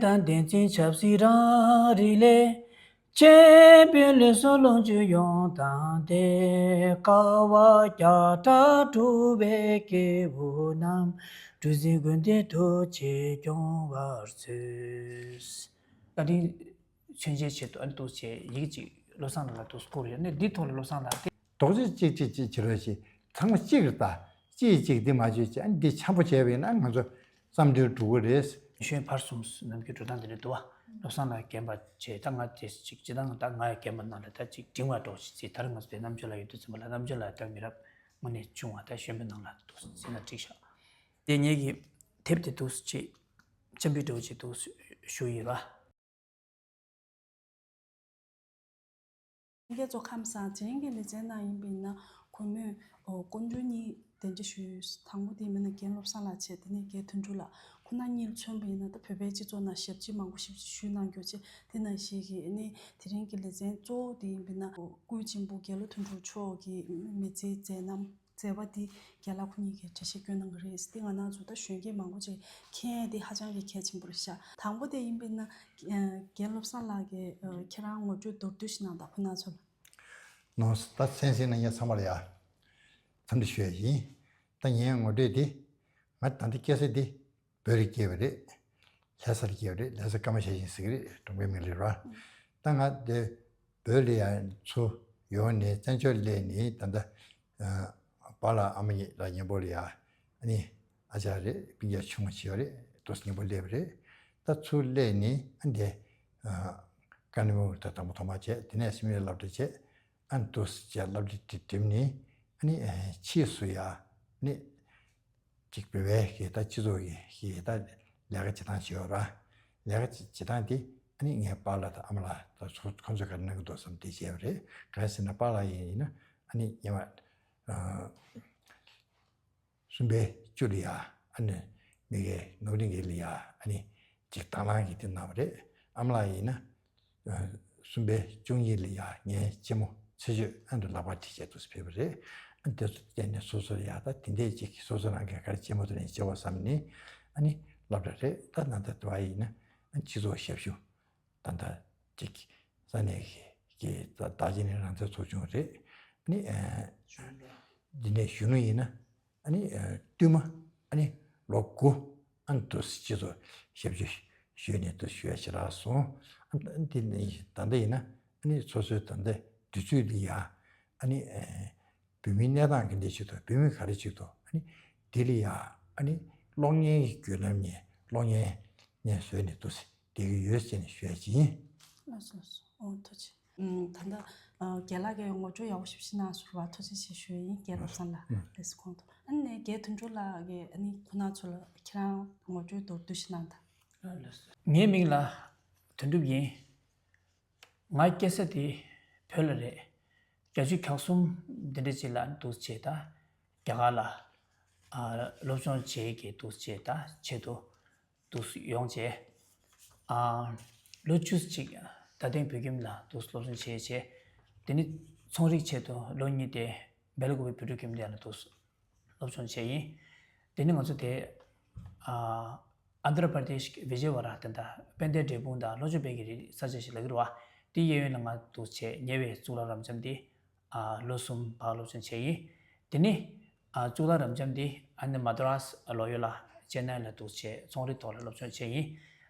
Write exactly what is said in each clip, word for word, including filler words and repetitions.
དང་བསྟན་འཛིན་ཆབ་སྲིད་རང་རིགས་ལས། སྤྱི་དཔོན་ལུས་སྲོག་ལོངས་སྤྱོད་ཡོངས་བཏང་སྟེ། དཀའ་བ་བརྒྱ་ཕྲག་གྲུབ་པའི་སྐྱེས་བུ་རྣམས། གྲུ་གཟིངས་ཀུན་ལྡན་ཐུགས་རྗེས་སྐྱོང་བར་མཛོད། བཀའ་དྲིན་མཚོན་ཆེད་ཆེད་དུ་ཨ་ནི་འདུག་བྱས་ཡི་གེ་གཅིག་བློ་བཟང་ལགས་ལ་འདུག་བསྐུར་ཡོད་ནས། འདི་ཐོག་ལ་བློ་བཟང་ལགས་ཏེ། རྡོག་རྩ་གཅིག་གཅིག་གཅིག་བྱེད་རོགས་ཞེས་ཚང་མ་གཅིག་རེད་ད། གཅིག་གཅིག་འདི་མ་བརྗོད་ཅེས་ཨ་ནི་འདི་འཆམ་པོ་བྱས་པ་ཡིན་ན་ང་ཚོ་བསམ་དོན་འགྲུབ་གི་རེད། གཞོན་བར་གསུམ་ནམ་རྒྱུན་འགྲོ་སྟངས་འདི་འདྲ་འདུག་བ། བློ་བཟང་ལགས་རྒན་པ་བྱས་ད་ང་དེ་གཅིག་སྤྱི་བཏང་ད་ང་ཡང་རྒན་པ་ནང་ལ་ད་གཅིག་འབྲིང་བ་འགྲོ་ཞིག་ཚེ་ད་རེས་ང་ཚོ་དེ་རྣམ་དཔྱོད་ལ་ཡོད་དུས་ཙམ་པ་ལ་རྣམ་དཔྱོད་ལ་ད་མི་རབས་སྔོན་ནས་བྱུང་བ་ད་གཞོན་པའི་ནང་ལ་འདུག་ཟེར་ན་འགྲིག་ཤག་དེ་ངེད་ཀྱི་དེབ་དེ་འདུག་ཅེས་འཆམ་པའི་འགྲོ་ཅེས་འདུག་ཞུ་ཡིན་ར། ལྷན་རྒྱས་ཚོ་ཁམས་བཟང་། དེ་རིང་གི་ལེ་ཚན་ནང་ཡིན་པ་ཡིན་ན་གུས་མོས་སྐུ་མགྲོན་གཉིས་གདན་འདྲེན་ཞུས་ཡོད། དང་པོ་དེ་ཡིན་ན་རྒན་བློ་བཟང་ལགས་བྱས། དེ་ནས་རྒན་དོན་གྲུབ་ལགས། ཁོང་རྣམ་གཉིས་ལ་མཚོན་པ་ཡིན་ན་ད་བོད་པའི་སྤྱི་ཚོགས་ནང་ཞབས་ཕྱི་མང་པོ་ཞིག་ཞུས་གནང་རྒྱུ་བྱས། དེ་ནང་བཞིན་གྱི་ཨ་ནི་དེ་རིང་གི་ལེ་ཚན་གཙོ་བོ་དེ་ཡིན་པ་ཡིན་ན་སྐུ་ཆེན་པོ་རྒྱལ་བློན་དོན་གྲུབ་མཆོག་གི་མི་ཚེའི་མཛད་རྣམ། མཛད་པ་འདི་རྒན་ལགས་ཁོ་གཉིས་ཀྱིས་འགྲེལ་བཤད་སྐྱོན་གནང་གི་རེད། འདི་ང་རང་ཚོ་ད་གཞོན་སྐྱེས་མང་པོ་ཅིག་མཁྱེན་ཡས་འདི་ཧ་ཅང་གི་གལ་ཆེན་པོ་རེད་ཤག་དང་པོ་དེ་ཡིན་པ་ཡིན་ན་རྒན་བློ་བཟང་ལགས་ཀྱིས་ཁྱེད་རང་ངོ་སྤྲོད་མདོར་བསྡུས་ཤིག་གནང་དང་ཁོ་རང་ཚོ་ལ། ནོར་ད་གསན་གཟིགས་གནང་མཁན་ཚང་མ་ལ་ཡ་འཚམས་འདྲི་ཞུ་ཡ་ཡིན། ད་ངའི་ངོ་སྤྲོད་འདི་ང་ད་ལྟ་སྐྱེས་ས་འདི་བོད་ལ་སྐྱེས་པ་རེད། ལྷ་ས་ལ་སྐྱེས་པ་རེད། ལྷ་ས་ཀརྨ་ཤེས་ཡིན་ཟེར་གི་རེད། གྲོང་པའི་མིང་ལ་ར། ད་ང་དེ་བོད་ལ་ཡ་ཚུར་ཡོང་ནས་བཙན་བྱོལ་སླེབས་ནས་ད་ལྟ་པཱ་ལགས་ཨ་མ་གཉིས་ལ་མཉམ་པོ་ལ་ཡ་ཨ་ནི་ཨ་ཅག་རེད། སྤུན་ཀྱག་ཆུང་ངུ་བྱས་པ་རེད། ཏོག་ཙམ་མཉམ་པོ་སླེབས་པ་རེད། ད་ཚུར་སླེབས་ནས་ཨ་འདི་ཀ་ནི་མོ་ད་དང་པོ་ཐོག་མ་བྱས། དེ་ནས་སིམ་ལའི་སློབ་གྲྭ་བྱས། ཨ་ནི་ཏོག་ཙམ་བྱས་སློབ་གྲྭ་འགྲིམས་ནས་ཨ་ནི་ཕྱིས་སུ་ཡ་ཨ་ནི། གཅིག་བོད་པའི་གི་ད་སྤྱི་ཚོགས་ཀྱི་གི་ད་ལས་ཀ་བྱེད་སྟངས་ཤིག་ཡོད་ར། ལས་ཀ་བྱེད་བྱེད་སྟངས་དེ་ཨ་ནི་ངའི་པཱ་ལགས་དང་ཨ་མ་ལགས་ད་ཚོ་ཁོང་ཚོས་ག་རེ་གནང་གི་འདུག་བསམ་དེ་བྱས་པ་རེད། ག་རེ་ཟེར་ན་པཱ་ལགས་ཡིན་ཡིན་ན་ཨ་ནི་སྔོན་མ་གསུམ་པའི་བཅུ་ལ་ཡ་ཨ་ནི་མི་གའི་ནོར་གླིང་གི་ལ་ཡ་ཨ་ནི་གཅིག་དང་བླངས་ཀྱི་དེ་གནང་བ་རེད། ཨ་མ་ལགས་ཡིན་ན། གསུམ་པའི་བཅུ་གཉིས་ལ་ཡ་ངའི་གཅེན་མོ་ཚེ་ཆོས་ཨ་འདྲ་ལག་པ་བྲིས་བྱས་འདུག་སེ་ཕེབས་པ་རེད། ཨ་དེ་ཚོ་བལྟས་ནས་སོ་སོར་ཡ་ད་དེ་འདྲས་ཅིག་སོ་སོ་རང་གི་ག་རེ་གཅེན་མོ་དེ་ནས་བྱེད་བ་བསམ་ནས་ཨ་ནི་སློབ་གྲྭ་རེད། ད་ན་ད་དུ་བ་ཡིན་ན་ཨ་སྤྱི་ཚོགས་ཞབས་ཞུ་ད་ད་ཅིག་ས་གནས་ཀྱི་ཀྱི་ད་ད་ཅི་ནས་རང་བཙན་ཚོགས་ཆུང་རེད། ཨ་ནི་འདི་ནས་གཞོན་ནུ་ཡིན་ན། ཨ་ནི་བསྟུད་མ་ཨ་ནི་ལོ་དགུ་ཨ་ནི་དུ་སྤྱི་ཚོགས་ཞབས་ཞུ་ཞུས་ནས་དུ་ཞུ་ཡ་ཞེ་དྲག་སོང་། ཨ་ནི་དེ་ནི་ད་ལྟ་ཡིན་ན་ཨ་ནི་སོ་སོའི་ད་ལྟ་དུས་ཚོད་འདི་ཡ་ཨ་ནི་བོད་མིའི་གནས་སྟངས་ག་འདྲ་ཞིག་འདུག་བོད་མི་ག་རེ་ཞིག་འདུག་ཨ་ནི་དེ་ལ་ཡ་ཨ་ནི་གློག་བརྙན་གྱི་བརྒྱུད་ལམ་ནས་གློག་བརྙན་ནས་བཟོས་ནས་དུ་བསྡད་ཀྱི་ཡོད་ཟེར་ནས་ཞུ་ཡ་ཅིག་ཡིན། ལགས་སོ་ལགས་སོ། ཨོ་ཐུགས་རྗེ་ཆེ། ཨུམ། ད་ལྟ་ཨ་རྒན་ལགས་ཀྱིས་ངོ་སྤྲོད་ཡག་པོ་ཞིག་ཞིག་གནང་སོང་བ། ཐུགས་རྗེ་ཆེ་ཞུ་ཡ་ཡིན། རྒན་བློ་བཟང་ལགས། ཨུམ། ལགས་སོ། གོང་དུ་ཨ་ནི་རྒན་དོན་གྲུབ་ལགས་ཀྱིས་ཨ་ནི་ཁོང་རྣམ་ཚོ་ལ་ཁྱེད་རང་ངོ་སྤྲོད་མདོར་བསྡུས་ཤིག་གནང་དང་། ལགས་སོ། ངའི་མིང་ལ་དོན་གྲུབ་ཡིན། ང་སྐྱེས་ས་དེ་བོད་ལ་རེད། བརྒྱད་ཅུ་གྱ་གསུམ་འདི་འདྲ་ཅིག་ལ་འདུག་བྱས་ད་རྒྱ་གར་ལ་ཨ་སློབ་སྦྱོང་བྱེད་ཀྱི་འདུག་བྱས་ད་ཆེད་དུ། དུ་ཡོང་བྱས། ཨ་ལོ་བཅུ་གཅིག་རྡ་སྟེང་བོད་ཁྱིམ་ལ་དུ་སློབ་སྦྱོང་བྱས་བྱས། དེ་ནི་ཚོང་རིག་ཆེད་དུ་ལོ་གཉིས་དེ་སྦེལ་ཀོབ་བོད་ཕྲུག་ཁྱིམ་སྡེ་ལ་དུ་སློབ་སྦྱོང་བྱས་ཡིན། དེ་ནི་ང་ཚོ་དེ་ཨ་ཨན་དྷ་ར་པར་དེཤ་གི་བི་ཇེ་ཝ་ར་དེ་འདྲ་དཔལ་ལྡན་འབྲས་སྤུངས་དང་ལྷོ་ཕྱོགས་བོད་ཀྱི་རི་ས་ཆ་ཞིག་ལ་གི་རུ་བ་དེ་གཡས་གཡོན་ལ་ང་དུ་བྱས་ཉེ་བའི་གཙུག་ལག་རབ་འབྱམས་དེ། ཨ་ལོ་གསུམ་བར་སློབ་སྦྱོང་བྱས་ཡིན། དེ་ནི་ཨ་གཙུག་ལག་རབ་འབྱམས་འདི་ཨ་ནི་མ་དྲ་སི་ལོ་ཡོ་ལ་ཅེ་ནའི་ལ་འདུག་བྱས་ཚོང་རིག་ཐོག་ལ་སློབ་སྦྱོང་བྱས་ཡིན།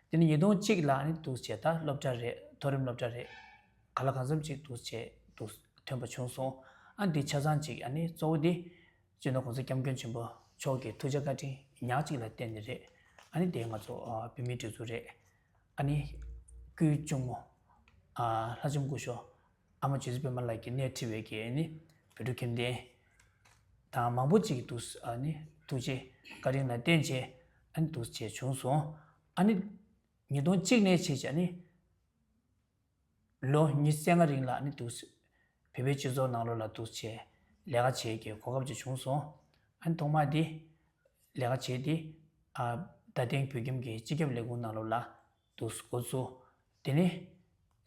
དེ་ནི་ཉིས་སྟོང་གཅིག་ལ་ཨ་ནི་འདུག་བྱས་ད་སློབ་གྲྭ་རེད། མཐོ་རིམ་སློབ་གྲྭ་རེད། ག་ལ་གང་འཚམ་ཅིག་འདུག་བྱས་འདུག་ཐོན་པ་བྱུང་སོང་། ཨ་འདི་ཆ་ཚང་ཅིག་ཨ་ནི་གཙོ་བོ་འདི་སྤྱི་ནོར་༸གོང་ས་༸སྐྱབས་མགོན་ཆེན་པོ་མཆོག་གི་ཐུགས་རྗེ་བཀའ་དྲིན་ཉག་གཅིག་ལ་བརྟེན་ནས་རེད། ཨ་ནི་དེ་ང་ཚོ་ཨ་བོད་མིའི་སྒྲིག་འཛུགས་རེད། ཨ་ནི་སྐུའི་གཅུང་མོ་ཨ་ལྷ་ལྕམ་སྐུ་ཞབས་ཨ་མ་ཇོ་ཟེར་པད་མ་ལགས་ཀྱིས་སྣེ་ཁྲིད་པའི་གི་ཨ་ནི་བོད་ཕྲུག་ཁྱིམ་སྡེ་དང་མང་པོ་ཅིག་གིས་འདུག་ཨ་ནི་ཐུགས་རྗེ་བཀའ་དྲིན་ལ་བརྟེན་བྱས་ཨ་ནི་འདུག་བྱས་བྱུང་སོང་། ཨ་ནི་ཉིས་སྟོང་གཅིག་ནས་བྱས་བྱས་ཨ་ནི་ལོ་ཉི་ཤུ་རྩ་ལྔ་རིང་ལ་ཨ་ནི་འདུག་བོད་པའི་སྤྱི་ཚོགས་ནང་ལོགས་ལ་འདུག་བྱས་ལས་ཀ་བྱེད་ཀྱི་གོ་སྐབས་ཅིག་བྱུང་སོང་། ཨ་ནི་ཐོག་མ་དེ་ལས་ཀ་བྱས་ཏེ། ཨ་རྡ་སྟེང་བོད་ཁྱིམ་གྱི་སྤྱི་ཁྱབ་ལས་ཁུངས་ནང་ལོགས་ལ་འདུག་འགོ་བཙུགས། དེ་ནས་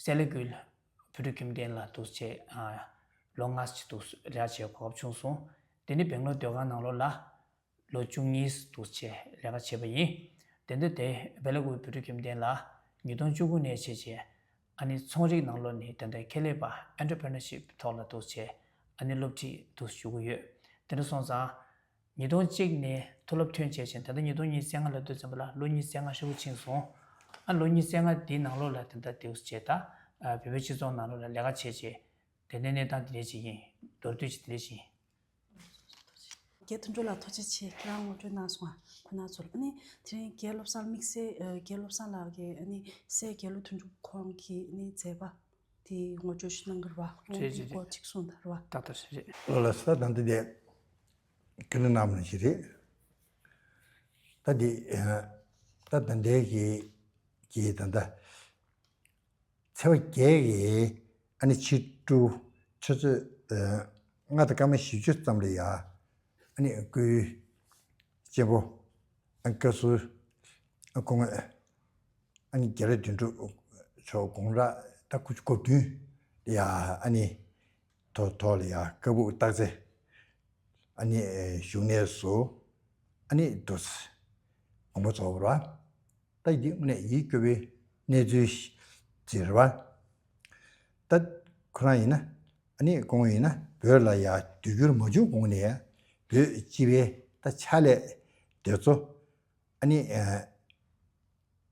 སེ་ལ་ཀུའི་བོད་ཕྲུག་ཁྱིམ་སྡེ་ལ་འདུག་བྱས་ཨ་ལོ་ལྔ་ཅིག་འདུག་ལས་ཀ་བྱེད་གོ་སྐབས་བྱུང་སོང་། དེ་ནས་སྦེང་ལོར་ཟློས་གར་ནང་ལོགས་ལ་ལོ་བཅུ་གཉིས་འདུག་བྱས་ལས་ཀ་བྱས་པ་ཡིན། དེ་འདི་དེ་སྦེལ་ཀོབ་བོད་ཕྲུག་ཁྱིམ་སྡེ་ལ་ཉིས་སྟོང་བཅུ་དགུ་ནས་བྱས་བྱས་ཨ་ནི་ཚོང་རིག་ནང་ལོགས་ནས་དེ་འདྲའི་ཁེ་ལས་པ་ཨེན་ཊར་པི་རི་ནར་ཤིབ་ཐོག་ལ་འདུག་བྱས་ཨ་ནི་སློབ་ཁྲིད་འདུག་ཞུ་གི་ཡོད། དེ་འདྲ་སོང་ཙང་ཉིས་སྟོང་གཅིག་ནས་མཐོ་སློབ་ཐོན་བྱས་བྱས་ད་ལྟ་ཉིས་སྟོང་ཉི་ཤུ་རྩ་ལྔ་ལ་སླེབས་ཙམ་པ་ལ་ལོ་ཉི་ཤུ་རྩ་ལྔ་ཧྲིལ་པོ་ཕྱིན་སོང་། ཨ་ལོ་ཉི་ཤུ་རྩ་ལྔ་འདིའི་ནང་ལོགས་ལ་དེ་འདྲ་འདུག་བྱས་ད་བོད་པའི་སྤྱི་ཚོགས་ནང་ལོགས་ལ་ལས་ཀ་བྱས་བྱས་དེ་ནས་གནས་སྟངས་དེ་འདྲ་ཞིག་ཡིན། མདོར་བསྡུས་ཅིག་དེ་འདྲ་ཞིག་ཡིན། རྒན་དོན་གྲུབ་ལགས་ཐུགས་རྗེ་ཆེ། ཁྱེད་རང་ངོ་སྤྲོད་གནང་སོང་ང་ཁོ་ན་ཚོར། ཨ་ནི་དེ་རིང་རྒན་བློ་བཟང་དམིགས་བསལ་ཨ་རྒན་བློ་བཟང་ལགས་ཀྱིས་ཨ་ནི་སྲས་རྒྱལ་ལོ་དོན་གྲུབ་ཁོང་གི་ཨ་ནི་མཛད་པ་དེ་ངོ་སྤྲོད་ཞུ་གནང་གི་རེད་བ། ཁོང་རེད་གི་རེད་སྐོར་རེད། ཅིག་གསུངས་དང་རེད་བ། ཏག་ཏག་རེད་རེད། ལོ་ལ་ས་དང་དེ་དེ་ཁྱོད་ནི་གནང་མ་ཞིག་རེད། ད་དེ་ད་ད་འདས་ཀྱི་ཀྱི་ད་ད། ཚེས་པ་བརྒྱད་ཀྱི་ཨ་ནི་ཕྱི་དྲོ་ཆུ་ཚོད་ལྔ་དང་སྐར་མ་བཞི་བཅུ་ཙམ་ལ་ཡ་ཨ་ནི་སྐུའི་གཅེན་པོ་ཨ་ནི་བཀའ་ཟུར་ཨ་སྐུ་ངོ་ཨ་ནི་རྒྱལ་ལོ་དོན་གྲུབ་མཆོག་དགུང་གྲངས་ད་དགུ་བཅུ་གོ་བདུན་ལ་ཡ་ཨ་ནི་ཐོག་ཐོག་ལ་ཡ་བཀའ་སྦུག་སྟག་རྩེ་ཨ་ནི་བཞུགས་གནས་སུ་ཨ་ནི་འདུག་དགོངས་པ་རྫོགས་པ་རེད་བ། ད་ཡིན་ནས་ཡིད་སྐྱོ་བའི་གནས་ཚུལ་ཞིག་རེད་བ། ད་ཁོ་རང་ཡིན་ན་ཨ་ནི་ཁོང་ཡིན་ན་བོད་ལ་ཡ་དུས་འགྱུར་མ་བྱུང་གོང་ནས་བོད་སྤྱི་པའི་ད་ཕྱག་ལས་དེ་ཚོ་ཨ་ནི་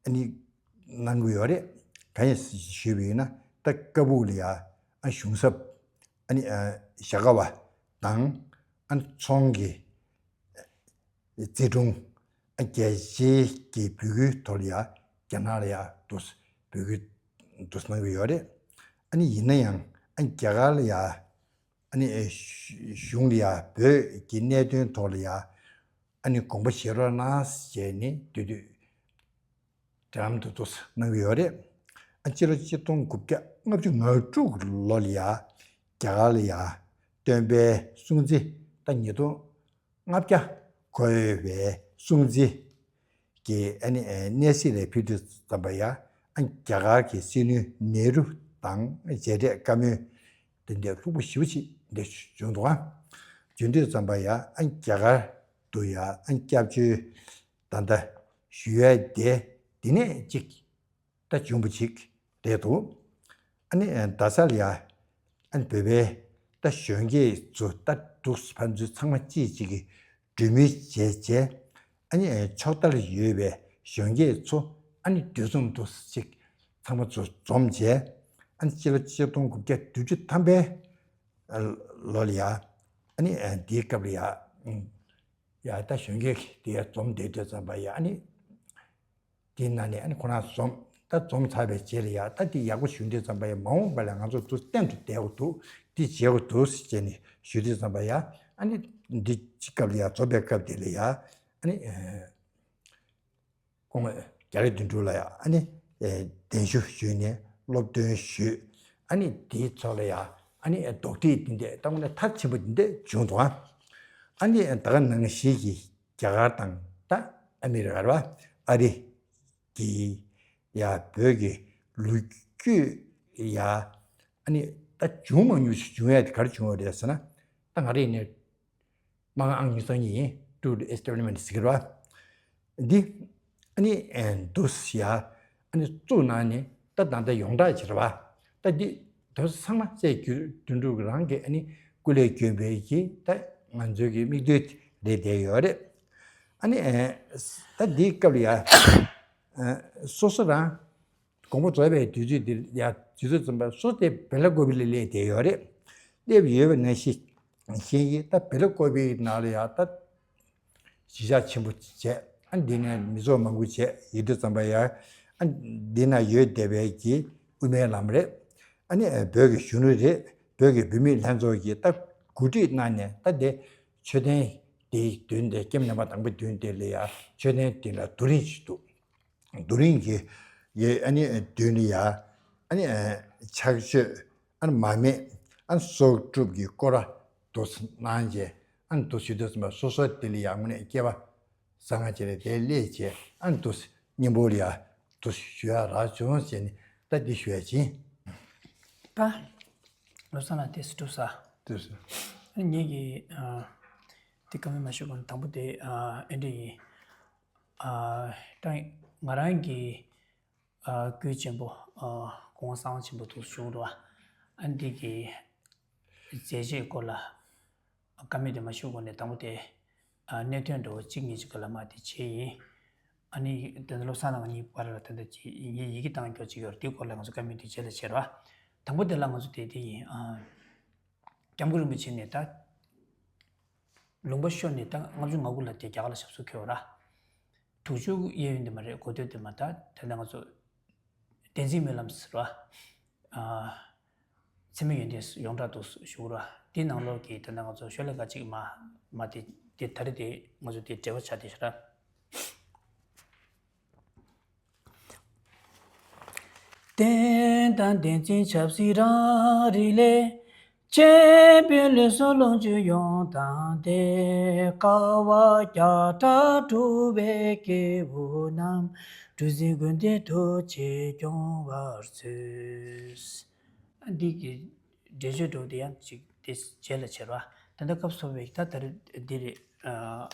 ཨ་ནི་གནང་གི་ཡོད་རེད། གང་ཡིན་ཞུས་པ་ཡིན་ན་ད་བཀའ་སྦུག་ལ་ཡ་ཨ་གཞུང་ཚབ་ཨ་ནི་ཨ་ཞྭ་སྒབ་པ་དང་ཨ་ནི་ཚོང་གི་བརྩེ་དྲུང་། རྒྱལ་སྤྱིའི་གི་འབོད་སྐུལ་ཐོག་ལ་ཡ་རྒྱ་ནག་ལ་ཡ་འདུག་འབོད་སྐུལ་འདུག་གནང་གི་ཡོད་རེད། ཨ་ནི་ཡིན་ན་ཡང་ཨ་རྒྱ་གར་ལ་ཡ་ཨ་ནི་གཞུང་ལ་ཡ་བོད་ཀྱི་གནད་དོན་ཐོག་ལ་ཡ་ཨ་ནི་དགོངས་པ་བཞེས་རོགས་གནང་ཞེས་ནི་དུས་དུས་འབྲེལ་ལམ་དུ་འདུག་གནང་གི་ཡོད་རེད། ཨ་སྤྱི་ལོ་ཆིག་སྟོང་དགུ་བརྒྱ་ལྔ་བཅུ་ང་དྲུག་ལོ་ལ་ཡ་རྒྱ་གར་ལ་ཡ་སྟོན་པའི་སྲུང་བརྩི་ད་ཉིས་སྟོང་ལྔ་བརྒྱ་འཁོར་བའི་སྲུང་བརྩི་གི་ཨ་ནི་གནས་གཟིགས་ལ་ཕེབས་དུས་ཙམ་པ་ཡ་ཨ་རྒྱ་གར་གྱི་སྲིད་བློན་ནེ་རུ་དང་མཇལ་འཕྲད་བཀའ་མོལ་དེ་འདྲ་ལྷུག་པོ་ཞེ་པོ་ཅིག་འདི་བྱུང་འདུག་ཨ། བྱུང་དུས་ཙམ་པ་ཡ་ཨ་རྒྱ་གར་དུ་ཡ་ཨ་སྐྱབས་བཅོལ་ད་ལྟ་ཞུ་ཡ་དེ་འདི་ནས་ཅིག་ད་བྱུང་བ་ཅིག་རེད་འདུག་ཨ་ནི་རྡ་ས་ལ་ཡ་ཨ་ནི་བོད་པའི་ད་གཞོན་སྐྱེས་ཚོ་ད་འདུག་ཕན་ཚུན་ཚང་མ་གཅིག་གཅིག་གི་གྲོས་མོལ་བྱས་བྱས་ཨ་ནི་ཕྱོགས་མཐར་ཡོད་པའི་གཞོན་སྐྱེས་ཚོ་ཨ་ནི་འདུ་འཛོམས་འདུག་ཅིག་ཚང་མ་ཚོ་འཛོམས་བྱས་ཨ་ནི་སྤྱི་ལོ་ཆིག་སྟོང་དགུ་བརྒྱ་བདུན་ཅུ་ཐམ་པའི་ལོ་ལ་ཡ་ཨ་ནི་འདིའི་སྐབས་ལ་ཡ་ཡ་ད་གཞོན་སྐྱེས་དེ་ཡ་འཛོམས་བསྡད་དུས་ཙམ་པ་ཡ་ཨ་ནི། དེའི་ནང་ནས་ཨ་ནི་ཁོ་རང་འཛོམས་ད་འཛོམས་ཚར་བའི་རྗེས་ལ་ཡ་ད་དེ་ཡག་པོ་ཞུ་འདོད་ཙམ་པ་ཡ་མ་འོངས་པ་ལ་ང་ཚོ་ཚུར་སྟེང་དུ་བསྡད་དགོས་འདུག་དེ་བྱེད་དགོས་འདུག་ཟེར་བྱས་ནས་ཞུ་འདོད་ཙམ་པ་ཡ་ཨ་ནི་འདི་ཅི་སྐབས་ལ་ཡ་རྫོགས་པའི་སྐབས་དེ་ལ་ཡ་ཨ་ནི་ཁོང་རྒྱ་རི་དོན་གྲུབ་ལ་ཡ་ཨ་ནི་གདན་ཞུ་ཞུས་ནས་སློབ་སྟོན་ཞུས། ཨ་ནི་དེའི་ཚོགས་ལ་ཡ་ཨ་ནི་དོགས་འདྲི་འདི་འདྲ་ད་དངོས་གནས་མཐར་ཕྱིན་པ་འདི་འདྲ་བྱུང་འདུག་ཨ་ནི་ད་ག་ནང་བཞིན་གྱི་རྒྱ་གར་དང་ད་ཨ་མི་རི་ཀ་རེད་བ། ཨ་རི་གི་ཡ་བོད་ཀྱི་ལོ་རྒྱུས་ཡ་ཨ་ནི་ད་བྱུང་མ་མྱོང་ཞིག་བྱུང་ཡ་དེ་ག་རེ་བྱུང་བ་རེད་ཟེར་ན། ད་ང་རེ་ནས་མ་ང་ཨང་ཉི་ཤུ་གཉིས་ཡིན། ཀྲུའུ་ཨེ་སི་ཊེབ་ལི་མེན་ཊི་ཟེར་གི་རེད་བ། འདི་ཨ་ནི་འདུག་ཡ་ཨ་ནི་བཙུགས་གནང་ནས་ད་ད་ལྟ་ཡོངས་གྲགས་ཅིག་རེད་བ། ད་འདི་དེ་ཚོ་ཚང་མ་སྲས་དོན་གྲུབ་རང་གི་ཨ་ནི་སྐུ་ལས་བསྐྱོན་པའི་གི་ད་ང་ཚོའི་གི་མིག་ལྟོས་རེད་བསྡད་ཡོད་རེད། ཨ་ནི་ད་འདིའི་སྐབས་ལ་ཡ་སོ་སོ་རང་དགོངས་པ་རྫོགས་པའི་དུས་ཚོད་འདིར་ཡ་དུས་ཚོད་ཙམ་པ་སོ་དེ་སྦེལ་ཀོབ་ལ་སླེབས་བསྡད་ཡོད་རེད། སླེབས་ཡོད་པ་ནང་བཞིན་བཞིན་གྱི་ད་སྦེལ་ཀོབ་ནང་ལ་ཡ་ད་གཞིས་ཆགས་ཆེན་པོ་བྱས། ཨ་འདི་ནས་མི་ཚོགས་མང་པོ་བྱས་ཡོད་དུས་ཙམ་པ་ཡ། ཨ་འདི་ན་ཡོད་བསྡད་པའི་གི་དབུ་མའི་ལམ་རེད། ཨ་ནི་བོད་ཀྱི་གཞོན་ནུ་རེད། བོད་ཀྱི་བུད་མེད་ལྷན་ཚོགས་ཀྱིས་ད་གོ་སྒྲིག་གནང་ནས་ད་དེ་མཆོད་རྟེན་དེའི་མདུན་དེ་ཀེམ་ནམ་པར་དང་པོའི་མདུན་དེ་ལ་ཡ་མཆོད་རྟེན་དེ་ལ་རྡོ་རིང་ཞིག་འདུག་རྡོ་རིང་གི་ཡ་ཨ་ནི་མདུན་ལ་ཡ་ཨ་ནི་ཕྱག་མཆོད་ཨ་ནི་མར་མེ་ཨ་ནི་སྲོག་སྒྲུབ་ཀྱི་སྐོར་ར་འདུག་གནང་རྗེས་ཨ་ནི་འདུག་ཞུ་དུས་ཙམ་པ་སོ་སོ་དེ་ལ་ཡ་དངོས་གནས་སྐལ་བ་བཟང་ང་བྱས་ནས་དེ་སླེབས་བྱས་ཨ་ནི་འདུག་སྙིང་པོ་ལ་ཡ་འདུག་ཞུ་ཡ་རག་བྱུང་ཟེར་ནས་ད་འདི་ཞུ་ཡ་ཕྱིན། པ། བློ་བཟང་ལགས་དེ་སུ་འགྲོ་ས། དེ་སུ། ངེད་ཀྱི་ཨ་དེ་བཀའ་མོལ་མ་ཞུ་གོང་དང་པོ་དེ་ཨ་ཨེ་འདྲ་ཡིན། ཨ་ད་ང་རང་གི་ཨ་སྐུའི་གཅེན་པོ་ཨ་སྐུ་ངོ་གསང་བ་ཆེན་པོ་འདུག་བྱུང་རོགས། ཨ་འདི་གི་མཛད་རྗེས་སྐོར་ལ་བཀའ་མོལ་དེ་མ་ཞུ་གོང་ནས་དང་པོ་དེ་ཨ་གནད་དོན་འདྲ་བོ་གཅིག་གཉིས་ཅིག་ག་ལ་མ་དེ་བྱས་ཡིན། ཨ་ནི་དེ་ནས་བློ་བཟང་ལགས་ང་གཉིས་བར་ལ་ད་ལྟ་ཅིག་ངས་ཡི་གེ་བཏང་རྒྱུ་ཅིག་ཡོད་རེད། དེའི་སྐོར་ལ་ང་ཚོ་བཀའ་མོལ་དེ་རྗེས་ལ་བྱེད་རོགས། དང་པོ་དེ་ལ་ང་ཚོ་དེ་དེ་ཡིན། ཨ་སྐྱབས་མགོན་རིན་པོ་ཆེ་ནས་ད་ལུང་པ་ཤོར་ནས་ད་ལྔ་བཅུ་ང་དགུ་ལ་དེ་རྒྱ་གར་ལ་ཞབས་སོར་འཁོད་པ་ར། དྲུག་ཅུ་གཡས་གཡོན་དེ་མ་རེད། འགོ་སྟོད་དེ་མ་ད་དེ་ནས་ང་ཚོ་བསྟན་འཛིན་སྨོན་ལམ་ཟེར་བ། ཨ་འཚེ་མེད་ཡོན་ཏན་ཡོངས་གྲགས་འདུག་ཞུ་ར། དེ་ནང་ལོགས་ཀྱི་དེ་ནས་ང་ཚོ་ཤོ་ལོ་ཀ་གཅིག་མ་མ་དེ་དེ་ད་རེས་དེ་ང་ཚོ་དེ་འབྲེལ་བ་ཆགས་དེ་ཤ་ར། བསྟན་དང་བསྟན་འཛིན་ཆབ་སྲིད་རང་རིག་ལས། སྐྱེས་བུའི་ལུས་སྲོག་ལོངས་སྤྱོད་ཡོངས་བཏང་སྟེ། དཀའ་བ་བརྒྱ་ཕྲག་སྒྲུབ་པའི་སྐྱེས་བུ་རྣམས། གྲུ་གཟིངས་ཀུན་ཏུ་ཐུགས་རྗེས་སྐྱོང་བར་མཛོད། འདི་གི་འགྲེལ་བརྗོད་འདྲ་བོ་དེ་ཡང་ཅིག་དེ་རྗེས་ལ་བྱེད་རོགས། ད་ལྟ་སྐབས་སུ་བབས་པའི་ད་ད་རེས་འདི་རེད། ཨ་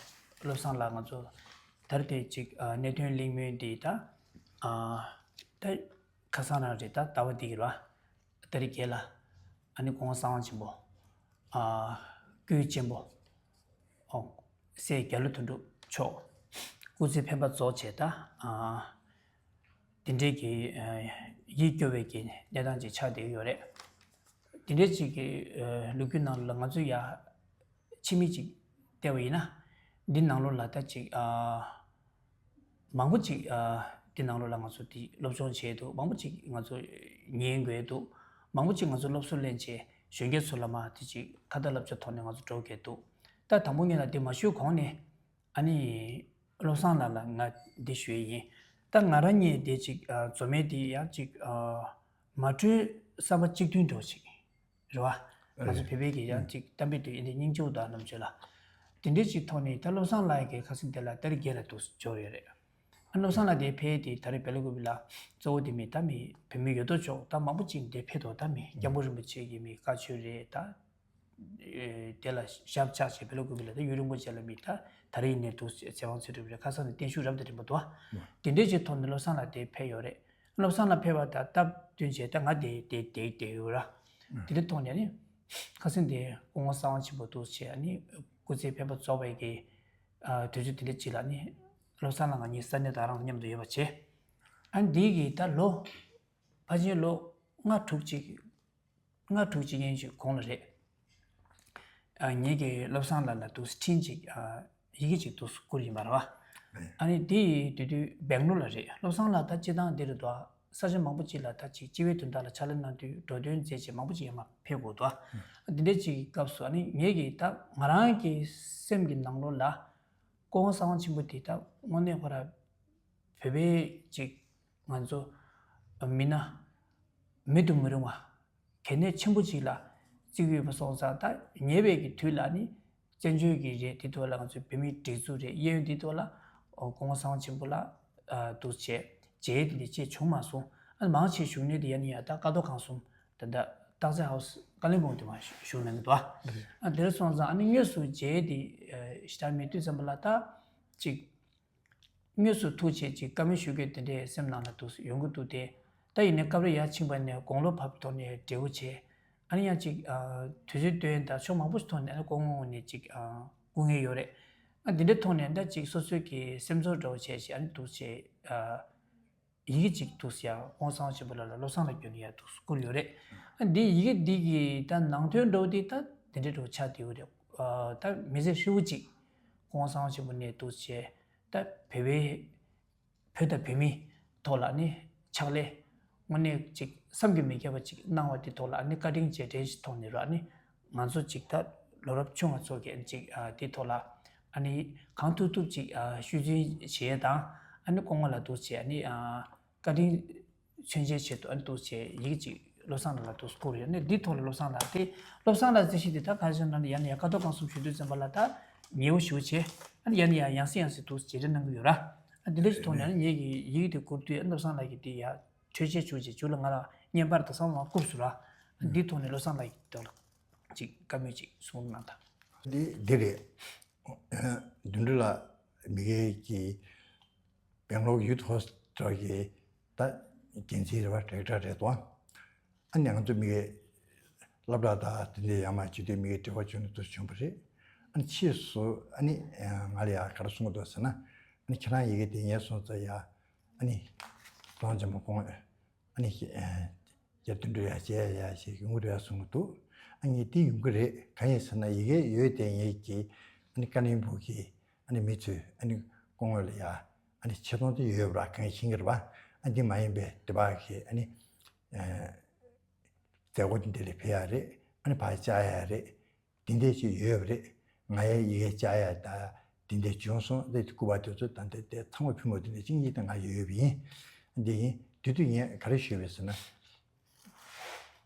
བློ་བཟང་ལགས་ང་ཚོ་ད་རེས་དེ་ཅིག་ཨ་གནད་དོན་གླེང་མོལ་འདི་ད་ཨ་ད་ཁ་སང་རང་རེད། ད་ཟླ་བ་འདི་གི་རེད་བ། ད་རེས་རྒྱལ་ལ་ཨ་ནི་སྐུ་ངོ་གསང་བ་ཆེན་པོ་ཨ་སྐུའི་གཅེན་པོ་ཨོ་སྲས་རྒྱ་ལོ་དོན་གྲུབ་མཆོག་སྐུ་ཚེ་འཕེན་པ་རྫོགས་བྱས་ད་ཨ་དེ་འདྲའི་གི་ཡིད་སྐྱོ་བའི་གི་གནས་སྟངས་ཅིག་ཆགས་བསྡད་ཡོད་རེད། དེ་འདྲའི་ཅིག་གི་ལོ་རྒྱུས་ནང་ལ་ང་ཚོ་ཡ་ཕྱི་མིག་ཅིག་བལྟས་པ་ཡིན་ན། འདི་ནང་ལོགས་ལ་ད་ཅིག་མང་པོ་ཅིག་འདི་ནང་ལོགས་ལ་ང་ཚོ་དེ་སློབ་སྦྱོང་བྱས་འདུག་མང་པོ་ཅིག་ང་ཚོ་ཉན་དགོས་འདུག་མང་པོ་ཅིག་ང་ཚོ་སློབ་གསོ་ལེན་བྱས་གཞོན་སྐྱེས་ཚོ་ལ་མ་དེ་ཅིག་ཁ་ཏ་བསླབ་བྱ་ཐོག་ནས་ང་ཚོ་འགྲོ་དགོས་འདུག་ད་དང་པོ་ངས་ལ་དེ་མ་ཞུས་གོང་ནས། ཨ་ནི་བློ་བཟང་ལགས་ལ་ང་འདི་ཞུ་ཡི་ཡིན། ད་ང་རང་ཉིད་འདི་ཅིག་ཨ་རྩོད་མེད་འདི་ཡང་ཅིག་ཨ་མ་གྲོས་བསམ་པ་གཅིག་མཐུན་འགྲོ་ཅིག་རེད་བ། ང་ཚོ་བོད་པའི་གི་ཡང་ཅིག་གཏམ་དཔེ་དུ་ཡིན་དེ་སྙིང་རྗེ་བོ་དང་རྣམ་དཔྱོད་ལ། དེ་འདྲའི་ཅིག་ཐོག་ནས་ད་བློ་བཟང་ལགས་ཀྱི་ཁ་སང་དེ་ལ་ད་རེས་རྒྱལ་ལ་འདུག་འབྱོར་ཡོད་རེད། ཨ་བློ་བཟང་ལགས་དེ་ཕེབས་དེ་ད་རེས་སྦེལ་ཀོབ་ལ་གཙོ་བོ་དེ་མི་ད་མི་བོད་མི་ཡོད་དོ་ཅོག་ད་མང་པོ་ཅིག་འདིར་ཕེབས་འདུག་ད་མི་སྐྱབས་མགོན་རིན་པོ་ཆེ་གི་མི་བཀའ་ཆོས་རེད་ད། དེ་ལ་ཞབས་བཅགས་བྱས་སྦེལ་ཀོབ་ལ་ད་ཡུན་རིང་པོ་རྗེས་ལ་མི་ད་ད་རེས་ཡིན་ནའི་འདུག་ཚེ་དབང་ཚུལ་ཁྲིམས་རེད། ཁ་སང་ནས་བརྟན་བཞུགས་རབ་དང་རིམ་པ་འདུག་བ། དེ་འདྲའི་ཅིག་ཐོག་ནས་བློ་བཟང་ལགས་དེ་ཕེབས་ཡོད་རེད། བློ་བཟང་ལགས་ཕེབས་པ་དང་སྟབས་བསྟུན་བྱས་ད་ང་དེ་དེ་དེ་དེ་ཡོད་ར། དེ་འདྲའི་ཐོག་ནས་ནི་ཁ་སང་དེ་སྐུ་ངོ་གསང་བ་ཆེན་པོ་འདུག་བྱས་ནི་སྐུ་ཚེ་འཕེན་པ་རྫོགས་པའི་གི་དུས་ཚོད་དེ་འདྲ་ཅིག་ལ་ནི་བློ་བཟང་ལགས་ང་གཉིས་ས་གནས་དང་རང་མཉམ་དུ་ཡོད་པ་བྱས། ཨ་འདི་གི་ད་ལོ་ཕལ་ཆེར་ལོ་ལྔ་དྲུག་ཅིག་ལྔ་དྲུག་ཅིག་ཡན་ཞིག་གོང་ལ་རེད། ཨ་ངེད་ཀྱིས་བློ་བཟང་ལགས་ལ་འདུག་འཕྲིན་ཅིག་ཨ་ཡི་གེ་ཅིག་འདུག་བསྐུར་ཡིན་པ་རེད་བ། ཨ་ནི་དེ་ཡི་དུས་དུས་སྦེང་ལོར་ལ་རེད། བློ་བཟང་ལགས་ད་སྤྱི་བཏང་འདི་རེད་དོ། ས་ཆ་མང་པོ་ཅིག་ལ་ད་ཅིག་སྤྱི་བའི་དོན་དག་ལ་ཕྱག་ལས་གནང་དུས་འགྲོ་དོན་མཛད་ཅིག་མང་པོ་ཅིག་ཡར་མར་ཕེབས་དགོས་དོ། འདི་འདྲའི་ཅིག་གི་སྐབས་སུ་ཨ་ནི་ངེད་ཀྱིས་ད་ང་རང་གི་སེམས་ཀྱི་ནང་ལོགས་ལ་སྐུ་ངོ་གསང་བ་ཆེན་པོ་དེ་ད་དངོས་གནས་ཁོ་ར་བོད་པའི་ཅིག་ང་ཚོ་མི་སྣ་མེད་དུ་མི་རུང་བ་གལ་གནད་ཆེན་པོ་ཅིག་ལ་བརྩི་གི་ཡོད་པ་སོང་ཙང་། ད་ཉེ་བའི་གི་དུས་ལ་ནི་བཙན་བྱོལ་གྱི་རེད། དེ་ཐོག་ལ་ང་ཚོའི་བོད་མིའི་སྒྲིག་འཛུགས་རེད། གཡས་གཡོན་དེ་ཐོག་ལ་སྐུ་ངོ་གསང་བ་ཆེན་པོ་ལ་འདུག་བྱས་མཇལ་དེ་འདྲ་བྱས་བྱུང་མ་སོང་། ཨ་མང་ཆེ་བཞུགས་གནས་དེ་ཡ་ནི་ཡ་ད་ཀ་རྡོར་ཁང་གསུམ་ད་ད་སྟག་རྩེ་ཧའུ་སི་ཀ་ལིམ་པོང་དེ་མ་བཞུགས་གནང་གི་འདུག་ཨ་དེར་སོང་ཙང་ཨ་ནི་དངོས་སུ་མཇལ་དེ་ཞེ་དྲག་མེད་དུས་ཙམ་པ་ལ་ད་ཅིག་དངོས་སུ་ཐུག་བྱས་ཅིག་བཀའ་མོལ་ཞུ་མཁན་དེ་འདྲའི་སེམས་ནང་ལ་འདུག་ཡོང་གི་འདུག་སྟེ། ད་ཡིན་ནའི་སྐབས་རེ་ཡར་ཕྱིན་པ་ནས་དགུང་ལོ་བབས་ཐོག་ནས་འབྲེལ་བོ་བྱས། ཨ་ནི་ཡང་ཅིག་ཨ་དུས་ཚོད་བཏོན་དང་ཕྱོགས་མང་པོ་ཞིག་ཐོག་ནས་ཨ་ནི་སྐུ་ངོ་ནས་ཅིག་ཨ་སྐུ་ངལ་ཡོད་རེད། ཨ་འདི་འདྲའི་ཐོག་ནས་ད་ཅིག་སོ་སོའི་གི་སེམས་ཚོར་འདྲ་བོ་བྱས་བྱས་ཨ་ནི་འདུག་བྱས་ཨ་ཡི་གེ་ཅིག་འདུག་ཡ་སྐུ་ངོ་གསང་བ་ཆེན་པོ་ལགས་ལ་བློ་བཟང་ལགས་བརྒྱུད་ནས་ཡ་འདུག་བསྐུར་ཡོད་རེད། ཨ་འདི་ཡི་གེ་འདི་གི་ད་ནང་དོན་འདྲ་བོ་འདི་ད་འདི་འདྲའི་འདྲ་བོ་ཆགས་བསྡད་ཡོད་རེད། ཨ་ད་མི་ཚེ་ཧྲིལ་བོ་ཅིག་སྐུ་ངོ་གསང་བ་ཆེན་པོ་ནས་འདུག་བྱས། ད་བོད་པའི་བོད་དང་བོད་མིའི་ཐོག་ལ་ནི་ཕྱག་ལས་དངོས་གནས་ཅིག་བསམ་གྱིས་མི་ཁྱབ་པ་ཅིག་གནང་བ་དེ་ཐོག་ལ་ཨ་ནི་བཀའ་དྲིན་རྗེས་དྲན་ཞིག་ཐོག་ནས་ར་ཨ་ནི་ང་ཚོ་ཅིག་ད་ལོ་རབས་ཆུང་བ་ཚོ་གིས་ཅིག་ཨ་དེ་ཐོག་ལ་ཨ་ནི་གང་ཐུབ་ཐུབ་ཅིག་ཨ་ཤུལ་འཛིན་བྱེད་དང་ཨ་ནི་སྐུ་ངོ་ལ་འདུག་བྱས་ཨ་ནི་ཨ་བཀའ་དྲིན་མཚོན་བྱེད་ཆེད་དུ་ཨ་ནི་འདུག་བྱས་ཡིག་ཅིག་བློ་བཟང་ལགས་ལ་འདུག་བསྐུར་ཡོད་ནས། འདི་ཐོག་ལ་བློ་བཟང་ལགས་དེ་བློ་བཟང་ལགས་རྩིས་གཞི་དེ་ད་ག་རེ་ཟེར་ན་ཡང་ན་ཡང་ཀ་རྡོར་ཁང་གསུམ་ཞུ་དུས་ཙམ་པ་ལ་ད་ཉེ་བོ་ཞུ་བྱས་ཨ་ནི་ཡང་ན་ཡང་ཡང་སེ་ཡང་སེ་འདུག་བྱས་རེ་གནང་གི་ཡོད་ར། ཨ་འདི་འདྲ་ཞིག་ཐོག་ནས་ཨ་ནི་ངེད་ཀྱི་ཡིག་དེ་བསྐུར་དུས་ཨ་ནི་བློ་བཟང་ལགས་ཀྱིས་དེ་ཡ་འཕྲོས་བཅད་བྱུང་བྱས་མཇུག་ལ་ང་ལ་བརྙན་པར་དང་བསམ་བློ་བསྐུར་སོང་ར། ཨ་འདི་ཐོག་ནས་བློ་བཟང་ལགས་ཀྱིས་ད་ཅིག་བཀའ་མོལ་ཅིག་གསུང་གནང་དང་། འདི་འདི་རེད། དོན་གྲུབ་ལགས་མི་སྒེར་གྱི་ སྦེང་ལོར་ཡུ་ཐི་ཧོ་སི་ཊལ་གྱི་ད་འགན་འཛིན་རེད་བ། ཌི་རེག་ཊར་རེད་དོ། ཨ་ནི་ང་ཚོ་མི་གི་སློབ་གྲྭ་དང་དེ་འདྲའི་ཡར་མར་བྱེད་དུས་མི་གི་འབྲེལ་བ་བྱུང་ནས་འདུག་བྱུང་བ་རེད། ཨ་ནི་ཕྱིས་སུ་ཨ་ནི་ང་ལ་ཡ་ག་རེ་གསུང་གི་འདུག་ཟེར་ན། ཨ་ནི་ཁྱེད་རང་ཡི་གེ་དེ་ངས་སོང་ཙང་ཡ་ཨ་ནི་གཙང་ཆེན་པོ་ཁོང་ཨ་ནི་རྒྱ་དོན་འགྲུབ་ཡ་བྱས་ཡ་ཞིག་ཡོང་གི་རེད་གསུང་གི་འདུག་ཨ་ངས་དེ་ཡོང་གི་རེད། གང་ཡིན་ཟེར་ན་ཡི་གེ་ཡོད་དེ་ངེད་ཀྱི་ཨ་ནི་ཀ་ནིང་སྦུག་གི་ཨ་ནི་མི་ཚོས་ཨ་ནི་སྐུ་ངོ་ལ་ཡ་ཨ་ནི་ཆེ་མཐོང་དེ་ཡོད་པ་ར། གང་ཡིན་ཤེས་ཀྱི་རེད་པ། ཨ་འདི་མ་ཡིན་པའི་དེ་བ་གི་ཨ་ནི་མཛད་སྒོ་དེ་འདི་ལ་ཕེབས་ཡ་རེད། ཨ་ནི་ཕར་བཅར་ཡ་རེད། དེ་འདྲས་ཅིག་ཡོད་པ་རེད། ང་ཡ་ཡི་གེ་བཅར་ཡ་ད་དེ་འདྲས་བྱུང་སོང་། དེ་སྐུ་པར་དེ་ཚོ་ད་འདི་དེ་ཚང་མ་ཕུལ་མོ་དེ་འདྲས་ཅིག་གཉིས་དེ་ང་ཡོད་པ་ཡིན། འདི་ཡིན་དུས་དུས་ངས་ག་རེ་ཞུས་པས་ཟེར་ན།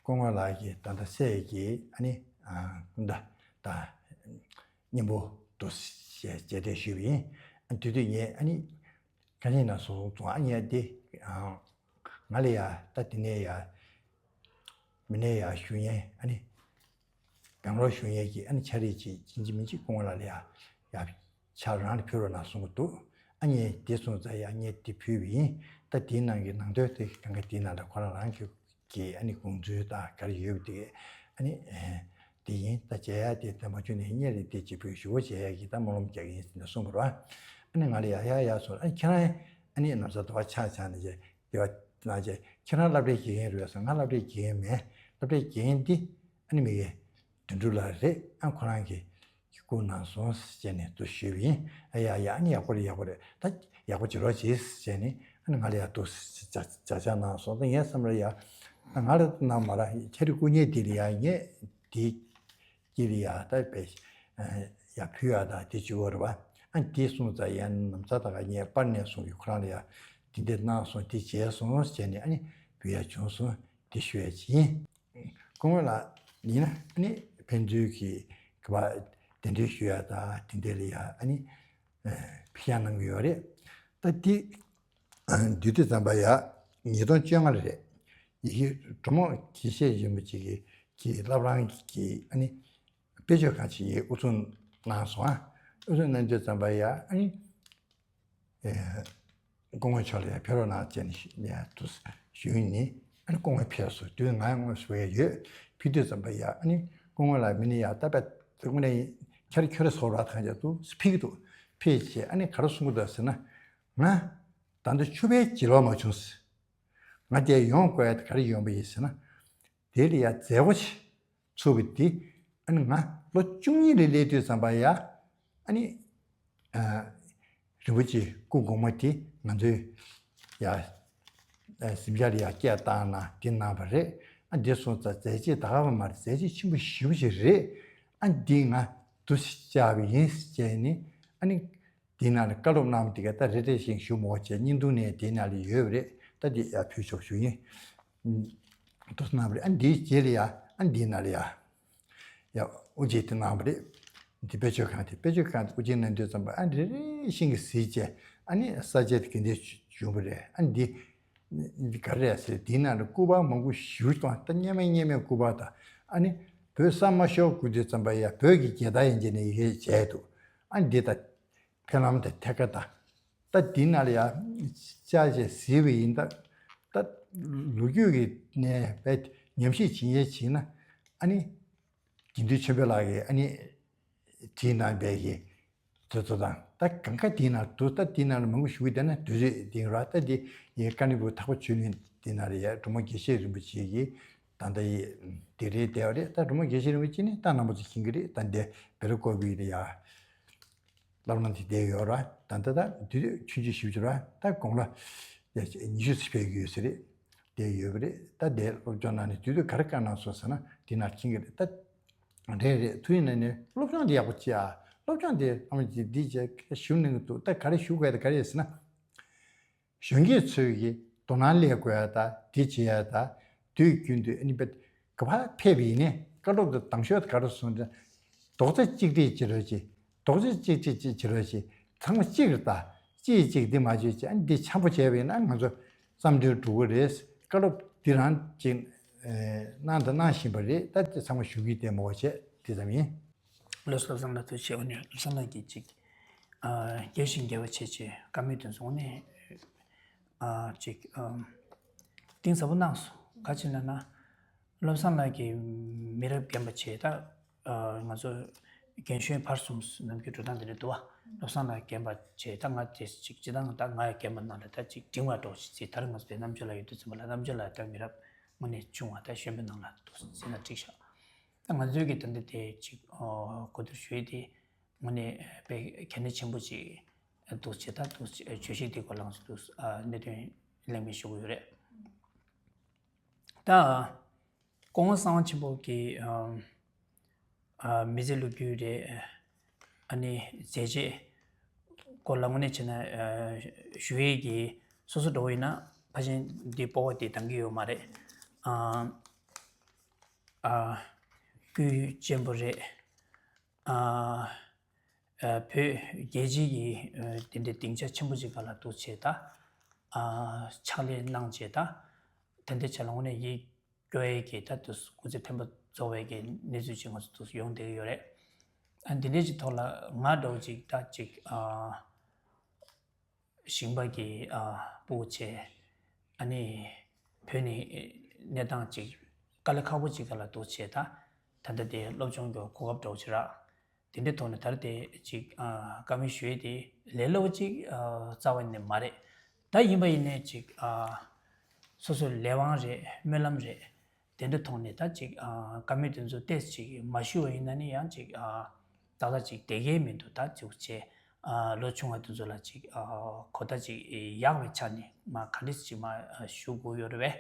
སྐུ་ངོ་ལགས་ཀྱིས་ད་ལྟ་སྲས་ཀྱི་ཨ་ནི་སྐུ་ཟླ་ད་སྙིང་པོ་དུ་ཞེས་མཇལ་འཕྲད་ཞུས་པ་ཡིན། ཨ་དུས་དུས་ངས་ཨ་ནི་ག་ནས་ན་སོང་སོང་ཙང་ཨ་ནི་ཡ་དེ་ང་ལ་ཡ་ད་དེ་ནས་ཡ་མི་ནས་ཡ་ཞུ་ཡན་ཨ་ནི་སྦེང་ལོར་ཞུ་ཡན་གྱི་ཨ་ནི་ཆ་རེ་ཅིག་ཅིན་ཅི་མིན་ཅི་སྐུ་ངོ་ལགས་ལ་ཡ་ཡ་ཕྱག་རང་ལ་ཕུལ་རོགས་གནང་གསུང་གི་འདུག་ཨ་ངས་དེ་གསུངས་ཙང་ཡ་ངས་དེ་ཕུལ་བ་ཡིན། ད་དེའི་ནང་གི་ནང་དོན་དེ་གང་ག་དེའི་ནང་ལ་ཁོ་རང་རང་གི་གི་ཨ་ནི་དགོངས་ཚུལ་དང་ག་རེ་ཡོད་པ་དེ་ཨ་ནི་དེ་ཡིན། ད་མཇལ་ཡ་དེ་ད་མ་བྱུང་ནས་སྔོན་ལ་དེ་ཅིག་ཕུལ་ཞུ་བ་བྱེད་ཡ་གི་ད་སྨོན་ལམ་རྒྱག་གི་ཡིན་ཟེར་ནས་གསུངས་པ་རེད་བ། ཨ་ནི་ང་ལ་ཡ་ཡ་ཡ་སོང་། ཨ་ནི་ཁྱེད་རང་ཨ་ནི་ན་བཟའ་དོ་བ་ཆགས་ཆགས་ནས་བྱས་དེ་བ་ན་བྱས་ཁྱེད་རང་སློབ་གྲྭའི་དགེ་རྒན་རེད་ཟེར། ང་སློབ་གྲྭའི་དགེ་རྒན་མེད། སློབ་གྲྭའི་དགེ་རྒན་འདི་ཨ་ནི་མི་གི་དོན་གྲུབ་ལགས་རེད། ཨ་ཁོ་རང་གི་སྐུ་གནང་སོང་ཟེར་ནས་དུ་ཞུས་པ་ཡིན། ཨ་ཡ་ཡ་ཨ་ནི་ཡག་པོ་རེད། ཡག་པོ་རེད། ད་ཡག་པོ་བྱེད་རོགས་བྱེད་ཟེར་ནས་ཨ་ནི་ང་ལ་ཡ་དུ་བྱ་བྱ་བྱ་གནང་སོང་། ད་ངའི་བསམ་ར་ཡ་ད་ང་ལ་གནང་མ་ར་ཁྱེད་རི་སྐུ་ཉེ་དེ་ལ་ཡ་ངས་དེ་སྐྱིད་ལ་ཡ་ད་པས་ཡ་ཕུལ་ཡ་ད་དེ་བྱེད་དགོས་རེད་བ། ཨ་དེ་སོང་ཙང་ཡ་ནམ་ཚ་ད་ག་ངས་པར་ནས་སོང་གི་ཁོ་རང་ལ་ཡ་དེ་འདྲ་གནང་སོང་། དེ་བྱས་སོང་ཟེར་ནས་ཨ་ནི་ཕུལ་ཡ་བྱུང་སོང་། དེ་ཞུ་ཡ་ཅིག་ཡིན། སྐུ་ངོ་ལགས་ཡིན་ན་ཨ་ནི་ཕན་ཚུན་གྱི་ག་པ་གདན་འདྲེན་ཞུ་ཡ་ད་དེ་འདྲ་ལ་ཡ་ཨ་ནི་ཕེབས་གནང་གི་ཡོད་རེད། ད་དེ་དུས་དུས་ཙམ་པ་ཡ་ཉིས་སྟོང་བཅོ་ལྔ་རེད། ཡི་གེ་གྲོ་མོ་དགེ་བཤེས་རིན་པོ་ཆེ་གི་གི་བླ་བྲང་གི་ཨ་ནི་དཔེ་ཆ་ཁང་ཅིག་ཡི་དབུ་འཛུགས་གནང་སོང་ཨ། དབུ་འཛུགས་གནང་དུས་ཙམ་པ་ཡ་ཨ་ནི་སྐུ་ངོ་མཆོག་ལ་ཡང་ཕེབས་རོགས་གནང་བྱས་ནས་ཡང་དུ་ཞུས་ནས་ཨ་ནི་སྐུ་ངོ་ཕེབས་སོང་། དུས་ང་དངོས་སུ་ཕེབས་ཡོད། ཕེབས་དུས་ཙམ་པ་ཡ་ཨ་ནི་སྐུ་ངོ་ལ་མི་ནི་ཡ་ད་པ་དེ་ངོ་ནས་ཁྱེར་ཁྱོད་རེ་སོ་ར་ཐང་རྒྱ་དུ་ཕེབས་ཀྱི་འདུག་ཕེབས་བྱས་ཨ་ནི་ག་རེ་གསུང་གི་འདུག་ཟེར་ན། ང་ད་ལྟ་ཕྱུ་པའི་བྱི་ལོག་མ་བྱུང་ཟེར། ང་དེ་ཡོང་དགོས་ཡ་དེ་ག་རེ་ཡོང་པ་ཡིན་ཟེར་ན། དེ་ལ་ཡ་མཛད་སྒོ་ཆེ་ཚུགས་པ་དེ་ཨ་ནི་ང་ལོ་བཅུ་གཉིས་ལ་སླེབས་དུས་ཙམ་པ་ཡ་ཨ་ནི་རིན་པོ་ཆེ་སྐུ་གོང་མ་དེ་ང་ཚོའི་ཡ་གཟིམ་ཤག་ལ་ཡ་སྐད་བཏང་ན་དེ་གནང་བ་རེད། ཨ་འདི་སོང་ཙང་མཛད་རྗེས་ད་ག་བ་མ་རེད། མཛད་རྗེས་ཆེན་པོ་ཞེ་པོ་ཅིག་རེད། ཨ་འདི་ང་འདུ་ཤེས་བཅག་པ་ཡིན་ཟེར་ནས་ཨ་ནི། དེའི་ནང་ལ་བཀའ་སློབ་གནང་བ་དེ་ག་ད་རེ་རེ་བཞིན་ཞུ་མོ་བྱས་བརྙན་ཐུང་ནས་དེའི་ནང་ལ་ཡོད་པ་རེད། ད་དེ་ཡར་ཕུལ་ཆོག་ཞུ་ཡིན། དུ་གནང་བ་རེད། ཨ་འདིའི་རྗེས་ལ་ཡ་ཨ་འདིའི་ནང་ལ་ཡ་ཡ་དབུ་འབྱེད་དེ་གནང་བ་རེད། འདི་དཔེ་ཆ་ཁང་དེ་དཔེ་ཆ་ཁང་དེ་དབུ་འབྱེད་གནང་དུས་ཙམ་པ་ཨ་རེ་རེ་བཞིན་གྱི་གཟིགས་བྱས་ཨ་ནི་ས་བཅད་དེ་ག་འདྲས་བྱུང་བ་རེད། ཨ་འདི་འདི་ག་རེ་རེད་ཟེར་དེའི་ནང་ལ་སྐུ་པར་མང་པོ་ཞིག་བཏང་། ད་སྙན་མ་སྙན་མའི་སྐུ་པར་དང་ཨ་ནི་བོད་ས་མ་ཤོར་དགོས་དུས་ཙམ་པ་ཡ་བོད་ཀྱི་རྒྱལ་དར་ཡན་ཆད་ནས་ཡི་གེ་བྱས་འདུག་ཨ་འདི་ད། ཕེབས་ལམ་དང་ཐད་ཀ་དང་། ད་འདི་ནང་ལ་ཡང་བཅར་བྱས་གཟིགས་པ་ཡིན་ད། ད་ལོ་རྒྱུས་ཀྱི་ནས་བས་ཉམས་ཞིབ་བྱེད་ཡས་བྱས་ན་ཨ་ནི་དགེ་འདུན་ཆོས་འཕེལ་ལགས་ཀྱིས་ཨ་ནི་བྲིས་གནང་བའི་གི་དེ་ཚོ་དང་ད་གང་ག་དེའི་ནང་དུ་ད་དེའི་ནང་ལ་མང་པོ་ཞུ་གི་བསྡད་ན་དུས་ཚོད་དེ་ར། ད་འདི་ཡི་ཀ་ནི་བུ་ཐག་པ་ཆོད་ནས་དེ་ནང་ལ་ཡ་གྲུབ་མ་དགེ་བཤེས་རིན་པོ་ཆེ་གིས་ད་ལྟ་ཡི་དེ་རེད་བསྡད་པ་རེད། ད་གྲུབ་མ་དགེ་བཤེས་རིན་པོ་ཆེ་ནི་ད་རྣམ་པ་ཚོ་མཁྱེན་གི་རེད། ད་འདི་བེ་རི་ཀོ་བི་ལ་ཡ། བླ་བྲང་དེ་བསྡད་ཡོད་ར། ད་ལྟ་ད་དུས་ཚོད་ཆུང་ཆུང་ཞིག་ཅིག་ར། ད་དགུང་ལོ་ཉི་ཤུ་ཙམ་ཕེབས་ཀྱི་ཡོད་ས་རེད། བསྡད་ཡོད་པ་རེད། ད་དེ་སློབ་སྦྱོང་གནང་ནས་དུས་ཚོད་ག་རེ་བཀའ་གནང་སོང་ཟེར་ན་དེ་ན་མཁྱེན་གྱི་རེད། ད་རེད་རེད། དུས་ཡིན་ན་ནི་སློབ་སྦྱོང་དེ་ཡག་པོ་བྱེད་ཨ། སློབ་སྦྱོང་དེ་ཨ་མ་ཅིག་འདི་བྱས་ཞུ་གནང་གི་འདུག་ད་ག་རེ་ཞུ་དགོས་ད་ག་རེ་ཡིན་ཟེར་ན། གཞོན་སྐྱེས་ཚོས་ཀྱི་དོ་སྣང་སླེབས་དགོས་ཡ་ད་དེ་བྱེད་ཡ་ད་དུས་རྒྱུན་དུ་ཨ་ནི་པད་ག་པར་ཕེབས་པ་ཡིན་ནའི་བཀའ་སློབ་དང་གདམ་ཤོག་དེ་ག་རེ་གསུངས་ཏེ་རྡོག་རྩ་གཅིག་སྒྲིལ་བྱེད་རོགས་གྱིས། རྡོག་རྩ་གཅིག་གཅིག་གཅིག་བྱེད་རོགས་གྱིས། ཚང་མ་གཅིག་རེད་ད། གཅིག་གཅིག་འདི་མ་བྱེད་ཅེས་ཨ་ནི་འདི་འཆམ་པོ་བྱས་པ་ཡིན་ན་ང་ཚོ་བསམ་དོན་འགྲུབ་གི་རེད། བཀའ་སློབ་འདི་རང་གཅིག་གནང་དང་གནང་བཞིན་པ་རེད། ད་དེ་ཚང་མ་ཞུ་གི་བསྡད་མོ་བ་བྱས་དེ་ཙམ་ཡིན། ལགས་སོ། བློ་བཟང་ལགས་ཐུགས་རྗེ་ཆེ། འོ་ནས་བློ་བཟང་ལགས་ཀྱིས་ཅིག་ཨ་རྒྱས་ཤིང་རྒྱས་པ་བྱས་བྱས་བཀའ་མོལ་དེ་ཚོ་འོ་ནས་ ཨ་ཅིག་ཨམ་གཏིང་ཟབ་པོ་གནང་སོང་། ག་ཅི་ན་ན། བློ་བཟང་ལགས་ཀྱིས་མི་རབས་རྒན་པ་བྱས། ད་ཨ་ང་ཚོ་རྒན་གཞོན་བར་གསུམ་ནམ་རྒྱུན་འགྲོ་སྟངས་དེ་འདྲ་འདུག་བ། བློ་བཟང་ལགས་རྒན་པ་བྱས། ད་ང་དེ་ཅིག་སྤྱིར་བཏང་ད་ང་ཡང་རྒན་པ་ནང་ལ་ད་ཅིག་འབྲིང་བ་འགྲོ་ཞིག་ཅིག་ད་རེས་ང་ཚོ་དེ་རྣམ་དཔྱོད་ལ་ཡོད་དུས་ཙམ་པ་ལ་རྣམ་དཔྱོད་ལ་ད་མི་རབས་དངོས་གནས་ཆུང་བ། ད་གཞོན་པའི་ནང་ལ་འདུག་ཟེར་ན་འགྲིག་ཤག་ད་ང་ཚོའི་གི་ད་འདི་དེ་ཅིག་ཨོ་གོ་བསྡུར་ཞུས་ཏེ་དངོས་གནས་དཔེ་གལ་གནད་ཆེན་པོ་ཅིག་འདུག་བྱས། ད་འདུག་བརྗོད་གཞི་འདི་སྐོར་ལ་ང་ཚོ་འདུག་ཨ་གནད་དོན་གླེང་མོལ་ཞུ་གི་ཡོད་རེད། ད་སྐུ་ངོ་གསང་བ་ཆེན་པོ་གི་ཨ་ཨ་མི་ཚེ་ལོ་རྒྱུས་རེད། ཨ་ནི་མཛད་རྗེས་སྐོར་ལ་དངོས་གནས་བྱས་ན་ཨ་ཞུ་ཡས་ཀྱི་སོ་སོ་འགྲོ་བ་ཡིན་ན་ཕལ་ཆེར་འདི་སྤོབས་པ་དེ་འདང་གི་ཡོད་མ་རེད། ཨ་ཨ་སྐུའི་གཅེན་པོ་རེད། ཨ་ཨ་བོད་རྒྱལ་སྤྱིའི་གི་ཨ་དེ་འདྲའི་སྡིངས་ཆ་ཆེན་པོ་ཅིག་སྒང་ལ་འདུག་བྱས། ད་ཨ་ཕྱག་ལས་གནང་བྱས། ད་དེ་འདྲ་བྱས་ལ་དངོས་གནས་ཡིད་སྐྱོ་བའི་གི་ད་དུ་སྐུ་ཚེ་དྲན་པ་རྫོགས་པའི་གི་གནས་ཚུལ་ཅིག་ང་ཚོ་དུ་ཡོང་བསྡད་ཀྱི་ཡོད་རེད། ཨ་འདི་འདྲའི་ཅིག་ཐོག་ལ་ང་འདྲ་བོ་ཅིག་ད་ཅིག་ཨ་ཞིང་པ་གི་ཨ་སྤུ་གུ་བྱས། ཨ་ནི་བོད་ནི་གནས་སྟངས་ཅིག་དཀའ་ལས་ཁག་པོ་ཅིག་སྒང་ལ་འདུག་བྱས། ད་ད་ལྟ་དེ་སློབ་སྦྱོང་གི་གོ་སྐབས་འདྲ་བོ་ཅིག་རག་དེ་འདྲའི་ཐོག་ནས་ད་རེས་དེ་ཅིག་ཨ་བཀའ་མོལ་ཞུ་ཡས་དེ་ལས་སླ་བོ་ཅིག་ཨ་རྩ་བ་ནས་མ་རེད། ད་ཡིན་པ་ཡིན་ནའི་ཅིག་ཨ་སོ་སོའི་ལས་དབང་རེད། སྨོན་ལམ་རེད། དེ་འདྲ་ཐོག་ནས་ད་ཅིག་ཨ་བཀའ་མོལ་དེ་ཚོ་ཏོག་ཙམ་ཅིག་མ་ཞུ་བ་ཡིན་ན་ནི་ཡང་ཅིག་ཨ་ཏག་ཏག་ཅིག་བསྡད་ཀྱི་མི་འདུག་ད་ཅིག་བྱས་ཨ་ལོ་ཆུང་བ་དེ་ཚོ་ལ་ཅིག་ཨ་གོ་བརྡ་ཅིག་ཡག་པའི་ཆ་ནས་མ་ག་འདྲ་ཅིག་མ་ཞུ་དགོས་ཡོད་རེད་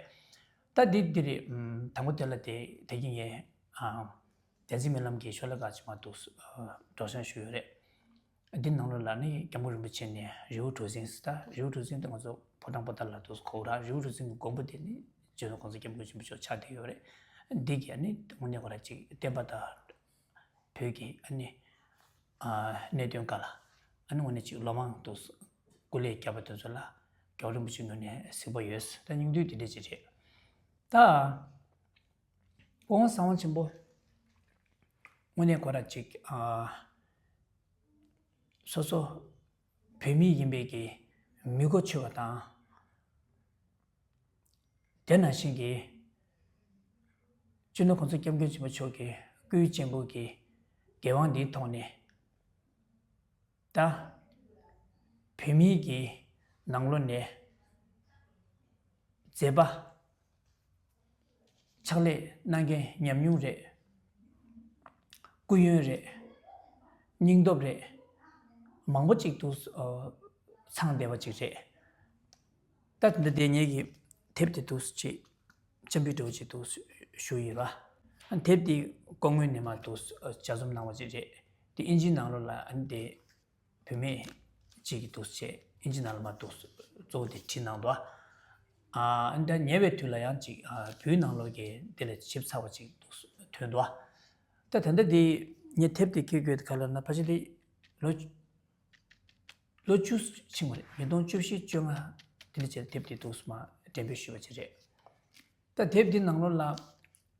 པས། ད་འདི་འདི་རེད། ཨམ་དང་པོ་དེ་ལ་དེ་དེ་གི་ངས་ཨ་བསྟན་འཛིན་སྨོན་ལམ་གྱི་ཤོ་ལོ་ཀ་ཅིག་མ་འདུག་སྒྲོག་སྦྱང་ཞུས་ཡོད་རེད། འདི་ནང་ལོགས་ལ་ནི་སྐྱབས་མགོན་རིན་པོ་ཆེ་ནས་རི་བོ་གྲུ་གཟིངས་ཟེར། ད་རི་བོ་གྲུ་གཟིངས་དེ་ང་ཚོ་ཕོ་བྲང་པོ་ཏཱ་ལ་འདུག་གོ་ར། རི་བོ་གྲུ་གཟིངས་ཀྱི་མགོན་པོ་དེ་ནི་རྗེ་བཙུན་གོང་ས་སྐྱབས་མགོན་ཆེན་པོ་མཆོག་ཆགས་བསྡད་ཡོད་རེད། འདི་གི་ཨ་ནི་དངོས་གནས་ཁོ་ར་ཅིག་བསྟན་པ་དང་བོད་ཀྱི་ཨ་ནི་ཨ་གནད་དོན་སྒང་ལ་ཨ་ནི་དངོས་གནས་ཅིག་ལོ་མང་དུ་སྐུ་ལས་བརྒྱབ་པ་དེ་ཚོ་ལ་རྒྱལ་བ་རིན་པོ་ཆེ་ངོས་ནས་གཟིགས་པ་ཡོད། ད་སྙིང་བསྡུས་དེ་འདྲ་ཅིག་རེད། ད་སྐུ་ངོ་གསང་བ་ཆེན་པོ་དངོས་གནས་ཁོ་ར་ཅིག་ཨ་སོ་སོ་བོད་མི་ཡིན་པའི་གི་མི་གོ་ཆོད་པ་དང་། དེ་ནང་བཞིན་གྱི་སྤྱི་ནོར་༸གོང་ས་༸སྐྱབས་མགོན་ཆེན་པོ་མཆོག་གི་སྐུའི་གཅེན་པོ་གི་འགན་དབང་འདིའི་ཐོག་ནས། ད་བོད་མིའི་གི་ནང་ལོགས་ནས་མཛད་པ་ཕྱག་ལས་གནང་མཁན་ཉམས་མྱོང་རེད། སྐུ་ཡོན་རེད། སྙིང་སྟོབས་རེད། མང་པོ་ཅིག་ཏུ་ཨ་ཚང་བསྡད་པ་ཅིག་རེད། ད་འདི་དེ་ངེད་ཀྱི་དེབ་དེ་འདུག་སེ་ཅིག་སྤྱན་འབུལ་འདྲ་བོ་ཅིག་འདུག་སེ་ཞུ་ཡི་ར། ཨ་དེབ་དེ་སྐུ་ངོ་ནས་མར་འདུག་སེ་ཨ་ལྗགས་རྩོམ་གནང་བ་ཅིག་རེད། དེ་ཨིན་ཇིའི་ནང་ལོགས་ལ་ཨ་ནི་དེ་བུད་མེད་ཅིག་གིས་འདུག་སེ་ཨིན་ཇིའི་ནང་ལ་མར་འདུག་སེ་གཙོ་བོ་དེ་བྲིས་གནང་འདུག་ཨ་ཨ་ནི་ད་ཉེ་བའི་དུས་ལ་ཡང་ཅིག་ཨ་བོད་ནང་ལོགས་ཀྱི་དེ་ལ་ཞིབ་ཚགས་པ་ཅིག་འདུག་སེ་ཐོན་འདུག་ད་ད་ལྟ་དེ་ངས་དེབ་དེ་འཁྱེར་དགོས་ག་ལ་ན་ཕལ་ཆེར་དེ་ལོ་ལོ་བཅུ་ཕྱིན་པ་རེད། ཉིས་སྟོང་བཅུ་བཞི་བཅོ་ལྔ་དེ་ལ་བྱས་དེབ་དེ་འདུག་སེ་མར་འགྲེམས་སྤེལ་ཞུས་པ་ཅིག་རེད། ད་དེབ་འདི་ནང་ལོགས་ལ་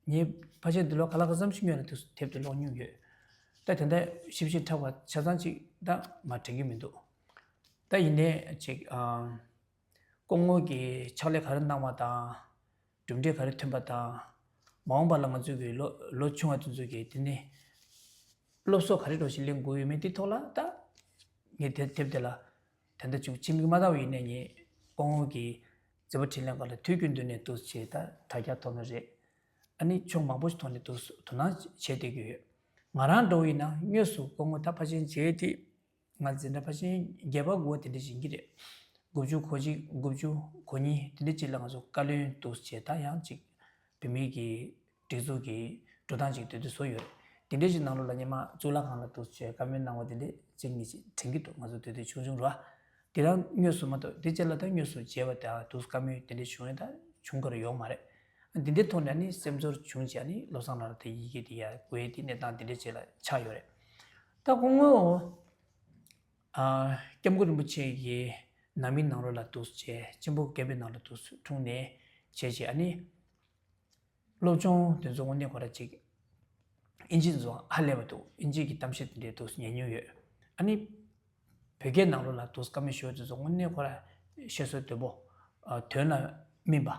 ངས་ཕལ་ཆེར་འདི་ལོ་ག་ལ་ག་ཙམ་ཞིག་སྔོན་ལ་དེབ་དེ་ཀློག་མྱོང་ཡོད། ད་དེ་འདྲ་ཞིབ་ཞིབ་ཕྲ་བ་ཆ་ཚང་ཅིག་ད་མར་དྲན་གྱི་མི་འདུག་ད་ཡིན་ནའི་ཅིག་ཨ་སྐུ་ངོ་གིས་ཕྱག་ལས་ག་རེ་གནང་བ་དང་། གྲུབ་འབྲས་ག་རེ་ཐོན་པ་དང་། མ་འོངས་པ་ལ་ང་ཚོ་གི་ལོ་ལོ་ཆུང་བ་དེ་ཚོ་གིས་དེ་ནས་སློབ་གསོ་ག་རེ་འདྲ་བོ་ཞིག་ལེན་དགོས་ཡོད་མེད་དེ་ཐོག་ལ་ད་ངས་དེ་དེབ་དེ་ལ་ད་ལྟ་ཅིག་ཕྱི་མིག་མ་ལྟ་བ་ཡིན་ནའི་ངས་སྐུ་ངོ་གི་མཛད་པ་འཕྲིན་ལས་སྒང་ལ་དུས་རྒྱུན་དུ་ནས་འདུག་སེ་ད་དྲ་རྒྱ་ཐོག་ནས་རེད། ཨ་ནི་ཕྱོགས་མང་པོ་ཞིག་ཐོག་ནས་འདུག་དོ་སྣང་བྱེད་བསྡད་ཀྱི་ཡོད། ང་རང་འདྲ་བོ་ཡིན་ན་དངོས་སུ་སྐུ་ངོ་ད་ཕལ་ཆེར་མཇལ་དེ་ང་འཛིན་གྲྭ་ཕལ་ཆེར་བརྒྱད་པ་དགུ་པ་དེ་འདྲ་ཞིག་ཡིན་གྱི་རེད། དགུ་བཅུ་གོ་གཅིག་དགུ་བཅུ་གོ་གཉིས་དེ་འདྲ་ཅིག་ལ་ང་ཚོ་བཀའ་བློན་འདུག་སེ་བྱས། ད་ཡང་ཅིག་བོད་མིའི་གི་སྒྲིག་འཛུགས་ཀྱི་འགྲོ་སྟངས་ཅིག་དེ་དུས་བཟོ་ཡོད་རེད། དེ་འདྲ་ཞིག་ནང་ལོགས་ལ་སྔོན་མ་གཙུག་ལག་ཁང་ལ་འདུག་སེ་བཀའ་མོལ་གནང་བ་དེ་འདྲ་ཅིག་ངེད་ཅིག་དྲན་གྱི་འདུག་ང་ཚོ་དེ་དུས་ཆུང་ཆུང་རེད་བ། དེ་རང་དངོས་སུ་མ་གཏོགས་དེ་རྗེས་ལ་ད་དངོས་སུ་མཇལ་བ་དང་འདུག་སེ་བཀའ་མོལ་དེ་འདྲ་བྱུང་ཡོད་ད་བྱུང་གི་རེད་ཡོད་མ་རེད། འདི་འདྲའི་ཐོག་ནས་ནི་སེམས་ཚོར་བྱུང་བྱས་ནི་བློ་བཟང་ལགས་ལ་དེ་ཡི་གེ་དེ་ཡར་འགོད་དེ་གནས་སྟངས་དེ་འདྲ་ཅིག་ལ་ཆགས་ཡོད་རེད། ད་སྐུ་ངོ་ཨ་སྐྱབས་མགོན་རིན་པོ་ཆེ་ཡི་ནང་མིའི་ནང་ལོགས་ལ་འདུག་སེ་བྱས། གཅེན་པོ་རྒན་པའི་ནང་ལ་འདུག་སེ་འཁྲུངས་ནས་བྱས་བྱས། ཨ་ནི་སློབ་སྦྱོང་དེ་ཚོ་དངོས་གནས་ཁོ་ར་ཅིག་ཨིན་ཇི་དེ་ཚོ་ཧ་ལས་པ་འདུག་ཨིན་ཇི་གི་གཏམ་བཤད་དེ་འདྲའི་འདུག་སེ་ཉན་མྱོང་ཡོད། ཨ་ནི་བོད་སྐད་ནང་ལོགས་ལ་འདུག་སེ་བཀའ་མོལ་ཞུ་བ་དེ་ཚོ་དངོས་གནས་ཁོ་ར་བཤད་སྲོལ་དོད་པོ། དོན་ལ་སྨིན་པ།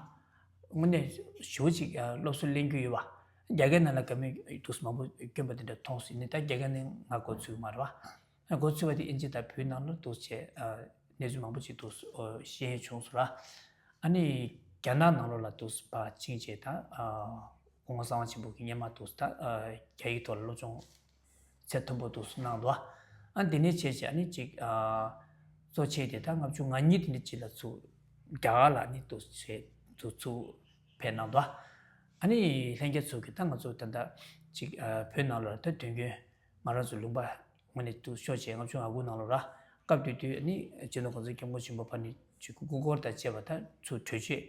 དངོས་གནས་ཞེ་པོ་ཅིག་སློབ་གསོ་ལེན་རྒྱུ་ཡོད་པ། རྒྱ་སྐད་ནང་ལ་དགའ་མོས་དུས་མང་པོ་བསྐྱོན་པ་དེ་འདྲ་མཐོང་སྲིད་ནི། ད་རྒྱ་སྐད་ནི་ང་གོ་ཚུལ་མ་རེད་བ། གོ་ཚུལ་བ་དེ་ཨིན་ཇི་དང་བོད་ནང་ལ་འདུག་བྱས། གནས་ཚུལ་མང་པོ་ཅིག་འདུག་ཤེས་བྱུང་སོང་ར། ཨ་ནི་རྒྱ་ནག་ནང་ལོགས་ལ་འདུག་པ་ཕྱིན་བྱས། ད་སྐུ་ངོ་གསང་བ་ཆེན་པོ་གི་སྔོན་མ་འདུག་ད་རྒྱ་ཡིག་ཐོག་ལ་སློབ་སྦྱོང་ཚད་མཐོན་པོ་འདུག་གནང་འདུག་ཨ་འདི་ནས་བྱས་བྱས་ཨ་ནི་ཅིག་གཙོ་ཆེ་དེ་ད་ལྔ་བཅུ་ང་གཉིས་དེ་འདྲ་ཅིག་ལ་ཚུར་རྒྱ་གར་ལ་ཨ་ནི་འདུག་བྱས་འདུག་ཚུར་ཕེབས་གནང་འདུག་ཨ་ནི་ལྷན་རྒྱས་ཚོ་གིས་ད་ང་ཚོ་ད་ལྟ་ཅིག་བོད་ནང་ལ་ད་དོན་རྐྱེན་ང་རང་ཚོ་ལུང་པ་དངོས་གནས་འདུག་ཤོར་བྱས་ལྔ་བཅུ་ང་དགུ་ནང་ལོགས་ར། སྐབས་དེ་དུས་ནི་སྤྱི་ནོར་གོང་ས་སྐྱབས་མགོན་ཆེན་པོ་ཕ་ནི་ཅིག་སྐུ་འཁོར་དང་བཅས་པ་ད་ཚུར་གྲོས་ཆོད་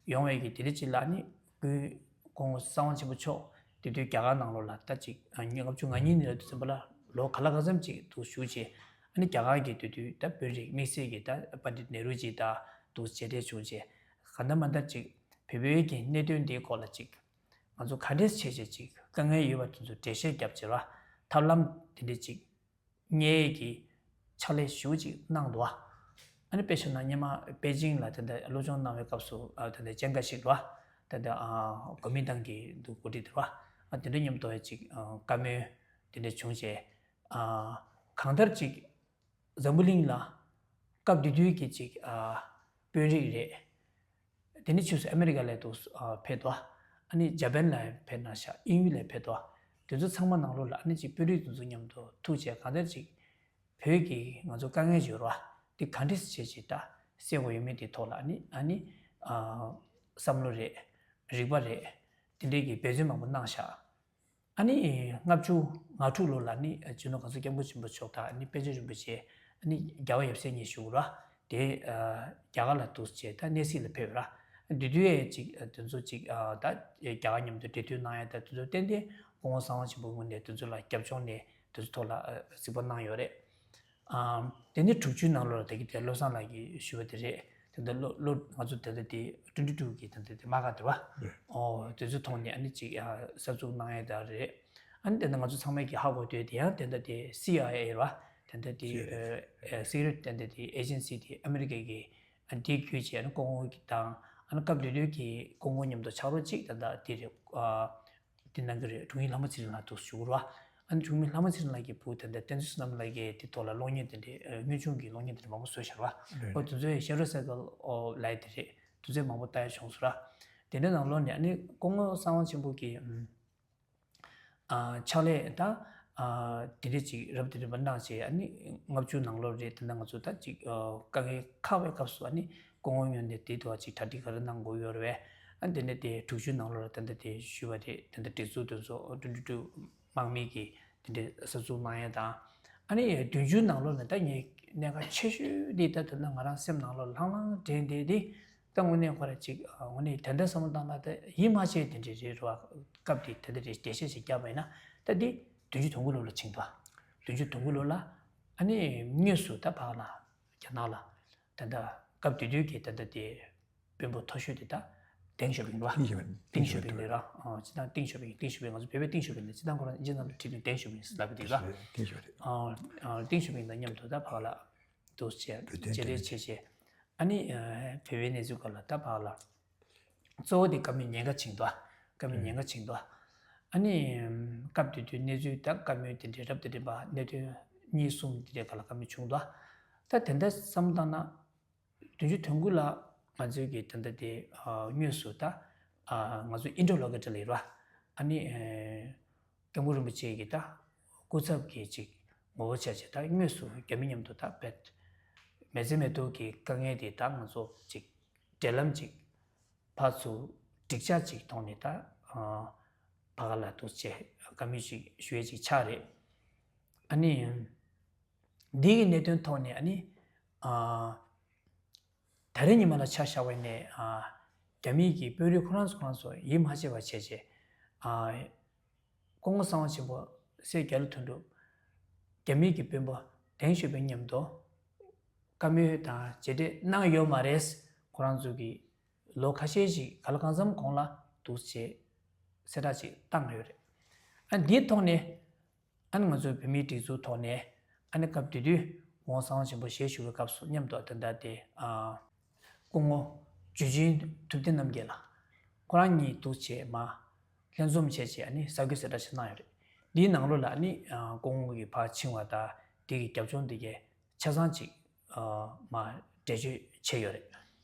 ཡོང་བའི་གི་དེ་འདྲ་ཅིག་ལ་ནི་སྐུའི་སྐུ་ངོ་གསང་བ་ཆེན་པོ་མཆོག་དེ་དུས་རྒྱ་གར་ནང་ལོགས་ལ་ད་ཅིག་ལྔ་བཅུ་ང་གཉིས་ནས་ལ་དུས་ཙམ་པ་ལ་ལོ་ག་ལ་གང་འཚམ་ཅིག་འདུག་བཞུགས་བྱས། ཨ་ནི་རྒྱ་གར་གི་དེ་དུས་ད་དཔོན་རིགས་དམིགས་བསལ་གྱི་ད་པཎྜི་ཏ་ནེ་རུ་ཇི་དང་འདུག་མཇལ་འཕྲད་བྱུང་བྱས། གང་ལྟར་མ་ལྟར་ཅིག་བོད་པའི་གི་གནད་དོན་འདིའི་སྐོར་ལ་ཅིག་ང་ཚོ་ག་འདྲས་བྱས་བྱས་ཅིག་དཀའ་ངལ་ཡོད་པ་དེ་ཚོ་འགྲེལ་བཤད་བརྒྱབ་བྱས་ར། ཐབས་ལམ་དེ་འདྲས་ཅིག་གཉེར་གྱི་ཕྱག་ལས་ཞེ་པོ་ཅིག་གནང་འདུག་ཨ་ནི་དཔེ་བཞག་ན་སྔོན་མ་པེ་ཅིང་ལ་ད་ལྟ་སློབ་སྦྱོང་གནང་བའི་སྐབས་སུ་ཨ་ད་ལྟ་ཅན་ཀ་ཤིག་ར། ད་ལྟ་ཨ་གོ་མིན་ཏང་གི་འདུག་འགོ་ཁྲིད་དེ་ར། ཨ་དེ་འདྲ་མཉམ་དུ་ཡ་ཅིག་ཨ་བཀའ་མོལ་དེ་འདྲ་བྱུང་བྱས། ཨ་གང་ལྟར་ཅིག་འཛམ་བུ་གླིང་ལ་སྐབས་དེ་དུས་ཀྱི་ཅིག་ཨ་དཔོན་རིགས་རེད། དེ་ནས་ཕྱིས་སུ་ཨ་མེ་རི་ཀ་ལ་འདུག་ཨ་ཕེབས་འདུག་ཨ་ནི་ཇ་པན་ལ་ཕེབས་གནང་ཤག་དབྱིན་ཡུལ་ལ་ཕེབས་འདུག་དེ་ཚོ་ཚང་མ་ནང་ལོགས་ལ་ཨ་ནི་ཅིག་དཔོན་རིགས་དེ་ཚོ་མཉམ་དུ་ཐུག་བྱས་གང་ལྟར་ཅིག་བོད་ཀྱི་ང་ཚོ་དཀའ་ངལ་ཡོད་རེད་བ། དེ་ག་འདྲས་བྱས་བྱས་ད་སེལ་དགོས་ཡོད་མེད་དེ་ཐོག་ལ་ཨ་ནི་ཨ་ནི་ཨ་བསམ་བློ་རེད། རིག་པ་རེད། དེ་འདྲས་ཀྱི་འབད་བརྩོན་མང་པོ་གནང་ཤག་ཨ་ནི་ལྔ་བཅུ་ང་དྲུག་ལོ་ལ་ནི་སྤྱི་ནོར་གོང་ས་སྐྱབས་མགོན་ཆེན་པོ་མཆོག་དང་ཨ་ནི་པཎ་ཆེན་རིན་པོ་ཆེ་ཨ་ནི་རྒྱལ་བ་ཡབ་སྲས་གཉིས་བཞུགས་ར། དེ་རྒྱ་གར་ལ་འདུག་བྱས་ད་གནས་གཟིགས་ལ་ཕེབས་ར། དེ་དུས་ཡས་ཅིག་དེ་ཚོ་ཅིག་ད་རྒྱ་གར་མཉམ་དུ་འབྲེལ་མཐུད་གནང་ཡས་ད་དེ་ཚོ་ཏན་ཏན་སྐུ་ངོ་གསང་བ་ཆེན་པོའི་ངོས་ནས་དེ་ཚོ་ལ་རྒྱབ་ལྗོངས་ནས་དེ་ཚོ་ཐོག་ལ་གཟིགས་པ་གནང་ཡོད་རེད། ཨ་དེ་ནས་དྲུག་ཅུའི་ནང་ལོགས་ལ་ད་གི་དེ་བློ་བཟང་ལགས་ཀྱིས་ཞུས་པ་དེ་རེད། དེ་འདྲ་བློ་བློ་ང་ཚོ་དེ་འདྲ་དེ་ཊུ་ཝེན་ཊི་ཊུ་གི་དེ་འདྲ་དེ་མ་ག་དེ་བ། ཨོ་དེ་ཚོ་ཐོག་ནས་ཨ་ནི་ཅིག་ཨ་གསར་འཛུགས་གནང་ཡས་ད་རེད། ཨ་ནི་དེ་འདྲ་ང་ཚོ་ཚང་མས་ཀྱི་ཧ་གོ་དུས་དེ་ཡང་དེ་འདྲ་དེ་སི་ཨའི་ཨེ་རེད་བ། དེ་འདྲ་དེ་སི་ཨའི་ཨེ་སི་ཀི་རེཊ་དེ་འདྲ་དེ་ཨེ་ཇེན་སི་དེ་ཨ་མེ་རི་ཀའི་གི་ཨ་འདི་བརྒྱུད་བྱས་ཨ་ནི་སྐུ་ངོ་གི་དང་ཨ་ནི་སྐབས་དེ་དུས་ཀྱི་སྐུ་ངོ་མཉམ་དུ་ཕྱག་རོགས་གཅིག་ད་ལྟ་དེ་རེད། ཨ་དེ་གནང་གི་རེད། དྲུང་ཡིག་ལྷ་མོ་ཚེ་རིང་ལགས་འདུག་ཞུ་གི་རེད་བ། ཨ་ནི་དྲུང་ཡིག་ལྷ་མོ་ཚེ་རིང་ལགས་ཀྱི་བུ་དེ་འདྲ་བསྟན་འཛིན་བསོད་ནམས་ལགས་ཀྱིས་དེ་ཐོག་ལ་གློག་བརྙན་དེ་འདྲའི་དངོས་བྱུང་གི་གློག་བརྙན་དེ་འདྲ་མང་པོ་བཟོས་བཞག་རེད་བ། ཨོ་དེ་ཚོའི་ཤེ་རོ་སར་ཀལ་ཨོ་ལའི་དེ་རེད། དེ་ཚོའི་མང་པོ་ལྟ་ཡ་བྱུང་སོང་ར། དེ་འདྲའི་ནང་ལོགས་ནས་ཨ་ནི་སྐུ་ངོ་གསང་བ་ཆེན་པོ་གིས་ཨ་ཕྱག་ལས་ད་ཨ་དེ་འདྲའི་ཅིག་རབ་དང་རིམ་པ་གནང་བྱས་ཨ་ནི་ལྔ་བཅུ་ནང་ལོགས་རེད། དེ་འདྲ་ང་ཚོ་ད་ཅིག་ཨ་དཀའ་ངལ་ཁག་པའི་སྐབས་སུ་ཨ་ནི་སྐུ་ངོ་ངོས་ནས་དེ་ཐོག་ཅིག་གྲ་སྒྲིག་ག་རེ་གནང་དགོས་ཡོད་རེད་བས། ཨ་དེ་འདྲ་དེ་དྲུག་ཅུ་ནང་ལོགས་ལ་དེ་འདྲ་དེ་ཞུས་པ་རེད། དེ་འདྲ་སྒྲིག་འཛུགས་དེ་ཚོ་ཊུ་ཝེན་ཊི་ཊུ་དམག་མི་གིས་དེ་འདྲའི་གསར་འཛུགས་གནང་ཡ་དང་། ཨ་ནི་བདུན་ཅུ་ནང་ལོགས་ལ་ད་ངས་གནད་འགག་ཆེ་ཤོས་འདི་ད་དེ་ན་ང་རང་སེམས་ནང་ལོགས་ལྷང་ལྷང་དྲན་བསྡད་དེ་ད་དངོས་གནས་ཁོ་ར་ཅིག་དངོས་གནས་དེ་འདྲ་བསམ་བློ་བཏང་ན་ད་ཡིད་མ་ཆེས་དེ་འདྲ་རེད་རེད་བ། སྐབས་དེ་དེ་འདྲ་རེད། འགྲེལ་བཤད་ཞིག་བརྒྱབ་པ་ཡིན་ན་ད་འདི་བདུན་ཅུ་དོན་དགུ་ལོ་ལ་ཕྱིན་འདུག་བདུན་ཅུ་དོན་དགུ་ལོ་ལ་ཨ་ནི་དངོས་སུ་ད་ཕར་ལ་རྒྱ་ནག་ལ་ད་ད་སྐབས་དེ་དུས་ཀྱི་ད་ད་དེ། དཔོན་པོ་མཐོ་ཤོས་དེ་ད་ཏེང་ཞའོ་ཕིང་རེད་བ། ཏེང་ཞའོ་ཕིང་། ཏེང་ཞའོ་ཕིང་རེད་ར། ཨ་སྤྱིར་བཏང་ཏེང་ཞའོ་ཕིང་། ཏེང་ཞའོ་ཕིང་ང་ཚོ་བོད་པས་ཏེང་ཞའོ་ཕིང་ལབ། སྤྱིར་བཏང་ཁོ་རང་ཨིན་ཇི་ནང་ལ་བྲིས་ནས་ཏེང་ཞའོ་ཕིང་ལབ་ཀྱི་འདུག་ར། ཏེང་ཞའོ་ཕིང་རེད། ཨ་ཨ་ཏེང་ཞའོ་ཕིང་དང་མཉམ་དུ་ད་ཕར་ལ་འདུག་བྱས་བོད་དོན་མཇལ་འཕྲད་བྱས་བྱས། ཨ་ནི་ཨ་བོད་པའི་གནས་ཚུལ་སྐོར་ལ་ད་ཕར་ལ་གཙོ་བོ་དེ་བཀའ་མོལ་ཉེན་ཁ་ཕྱིན་འདུག་བཀའ་མོལ་ཉེན་ཁ་ཕྱིན་འདུག་ཨ་ནི་སྐབས་དེ་དུས་གནས་ཚུལ་ད་བཀའ་མོལ་དེ་འདྲའི་རབ་དང་རིམ་པ་གནད་དོན་གཉིས་གསུམ་དེ་འདྲའི་སྒང་ལ་བཀའ་མོལ་བྱུང་འདུག་ད་དེ་འདྲ་བསམ་བཏང་ན། བདུན་ཅུ་དོན་དགུ་ལ་ང་ཚོའི་གི་ད་ལྟ་དེ་དངོས་སུ་ད་ང་ཚོ་ཨིན་ཊར་ལོ་ཀེ་ཊར་ལབ་ར། ཨ་ནི་སྐྱབས་མགོན་རིན་པོ་ཆེ་གི་ད་སྐུ་ཚབ་ཀྱི་ཅིག་ངོ་བོ་ཆ་བྱས་ད་དངོས་སུ་རྒྱ་མི་མཉམ་དུ་ད་བེད་མི་ཚེ་མེ་ཏོག་གི་དཀའ་ངལ་དེ་ད་ང་ཚོ་ཅིག་འབྲེལ་ལམ་ཅིག་ཕར་ཚུར་འགྲིག་ཆགས་ཅིག་ཐོག་ནས་ད་ཕ་ག་ལ་འདུག་བྱས་བཀའ་མོལ་ཅིག་ཞུ་ཡས་ཅིག་ཆགས་རེད། ཨ་ནི། འདི་གི་གནད་དོན་ཐོག་ནས་ཨ་ནི། ཨ་ད་རེས་ཉི་མ་ལ་ཆ་བཞག་པ་ཡིན་ནའི་ཨ་རྒྱ་མིའི་གི་དཔོན་རིགས་ཁོ་རང་ཚོ་ཁོ་རང་ཚོ་ཡིད་མ་ཆེས་པ་བྱས་བྱས། ཨ་སྐུ་ངོ་གསང་བ་ཆེན་པོ་སྲས་རྒྱ་ལོ་དོན་གྲུབ། རྒྱ་མིའི་གི་དཔོན་པོ་ཏེང་ཞའོ་ཕིང་མཉམ་དུ་བཀའ་མོལ་དང་མཇལ་འཕྲད་གནང་ཡོད་མ་རེད། ཁོ་རང་ཚོ་གི་ལོ་ཁ་ཤས་ཤིག་ག་ལ་གང་འཚམ་གོང་ལ་འདུག་བྱས་གསལ་བསྒྲགས་ཅིག་བཏང་ཡོད་རེད། ཨ་འདིའི་ཐོག་ནས། ཨ་ནི་ང་ཚོའི་བོད་མིའི་སྒྲིག་འཛུགས་ཐོག་ནས་ཨ་ནི་སྐབས་དེ་དུས་ངོ་གསང་བ་ཆེན་པོ་ཞལ་བཞུགས་པའི་སྐབས་སུ་མཉམ་དུ་ད་ལྟ་དེ་ཨ་སྐུ་ངོ་ འཇུ་ཆེན་ཐུབ་བསྟན་རྣམ་རྒྱལ་ལགས། ཁོ་རང་གཉིས་འདུག་བྱས་མ་ལྷན་འཛོམས་བྱས་བྱས་ཨ་ནི་གསར་འགོད་གསལ་བསྒྲགས་ཤིག་གནང་ཡོད་རེད། འདིའི་ནང་ལོགས་ལ་ཨ་ནི་སྐུ་ངོ་གིས་ཕར་ཕྱིན་པ་དང་དེ་གི་རྒྱབ་ལྗོངས་དེ་གའི་ཆ་ཚང་ཅིག་མ་འགྲེལ་བརྗོད་བྱས་ཡོད་རེད།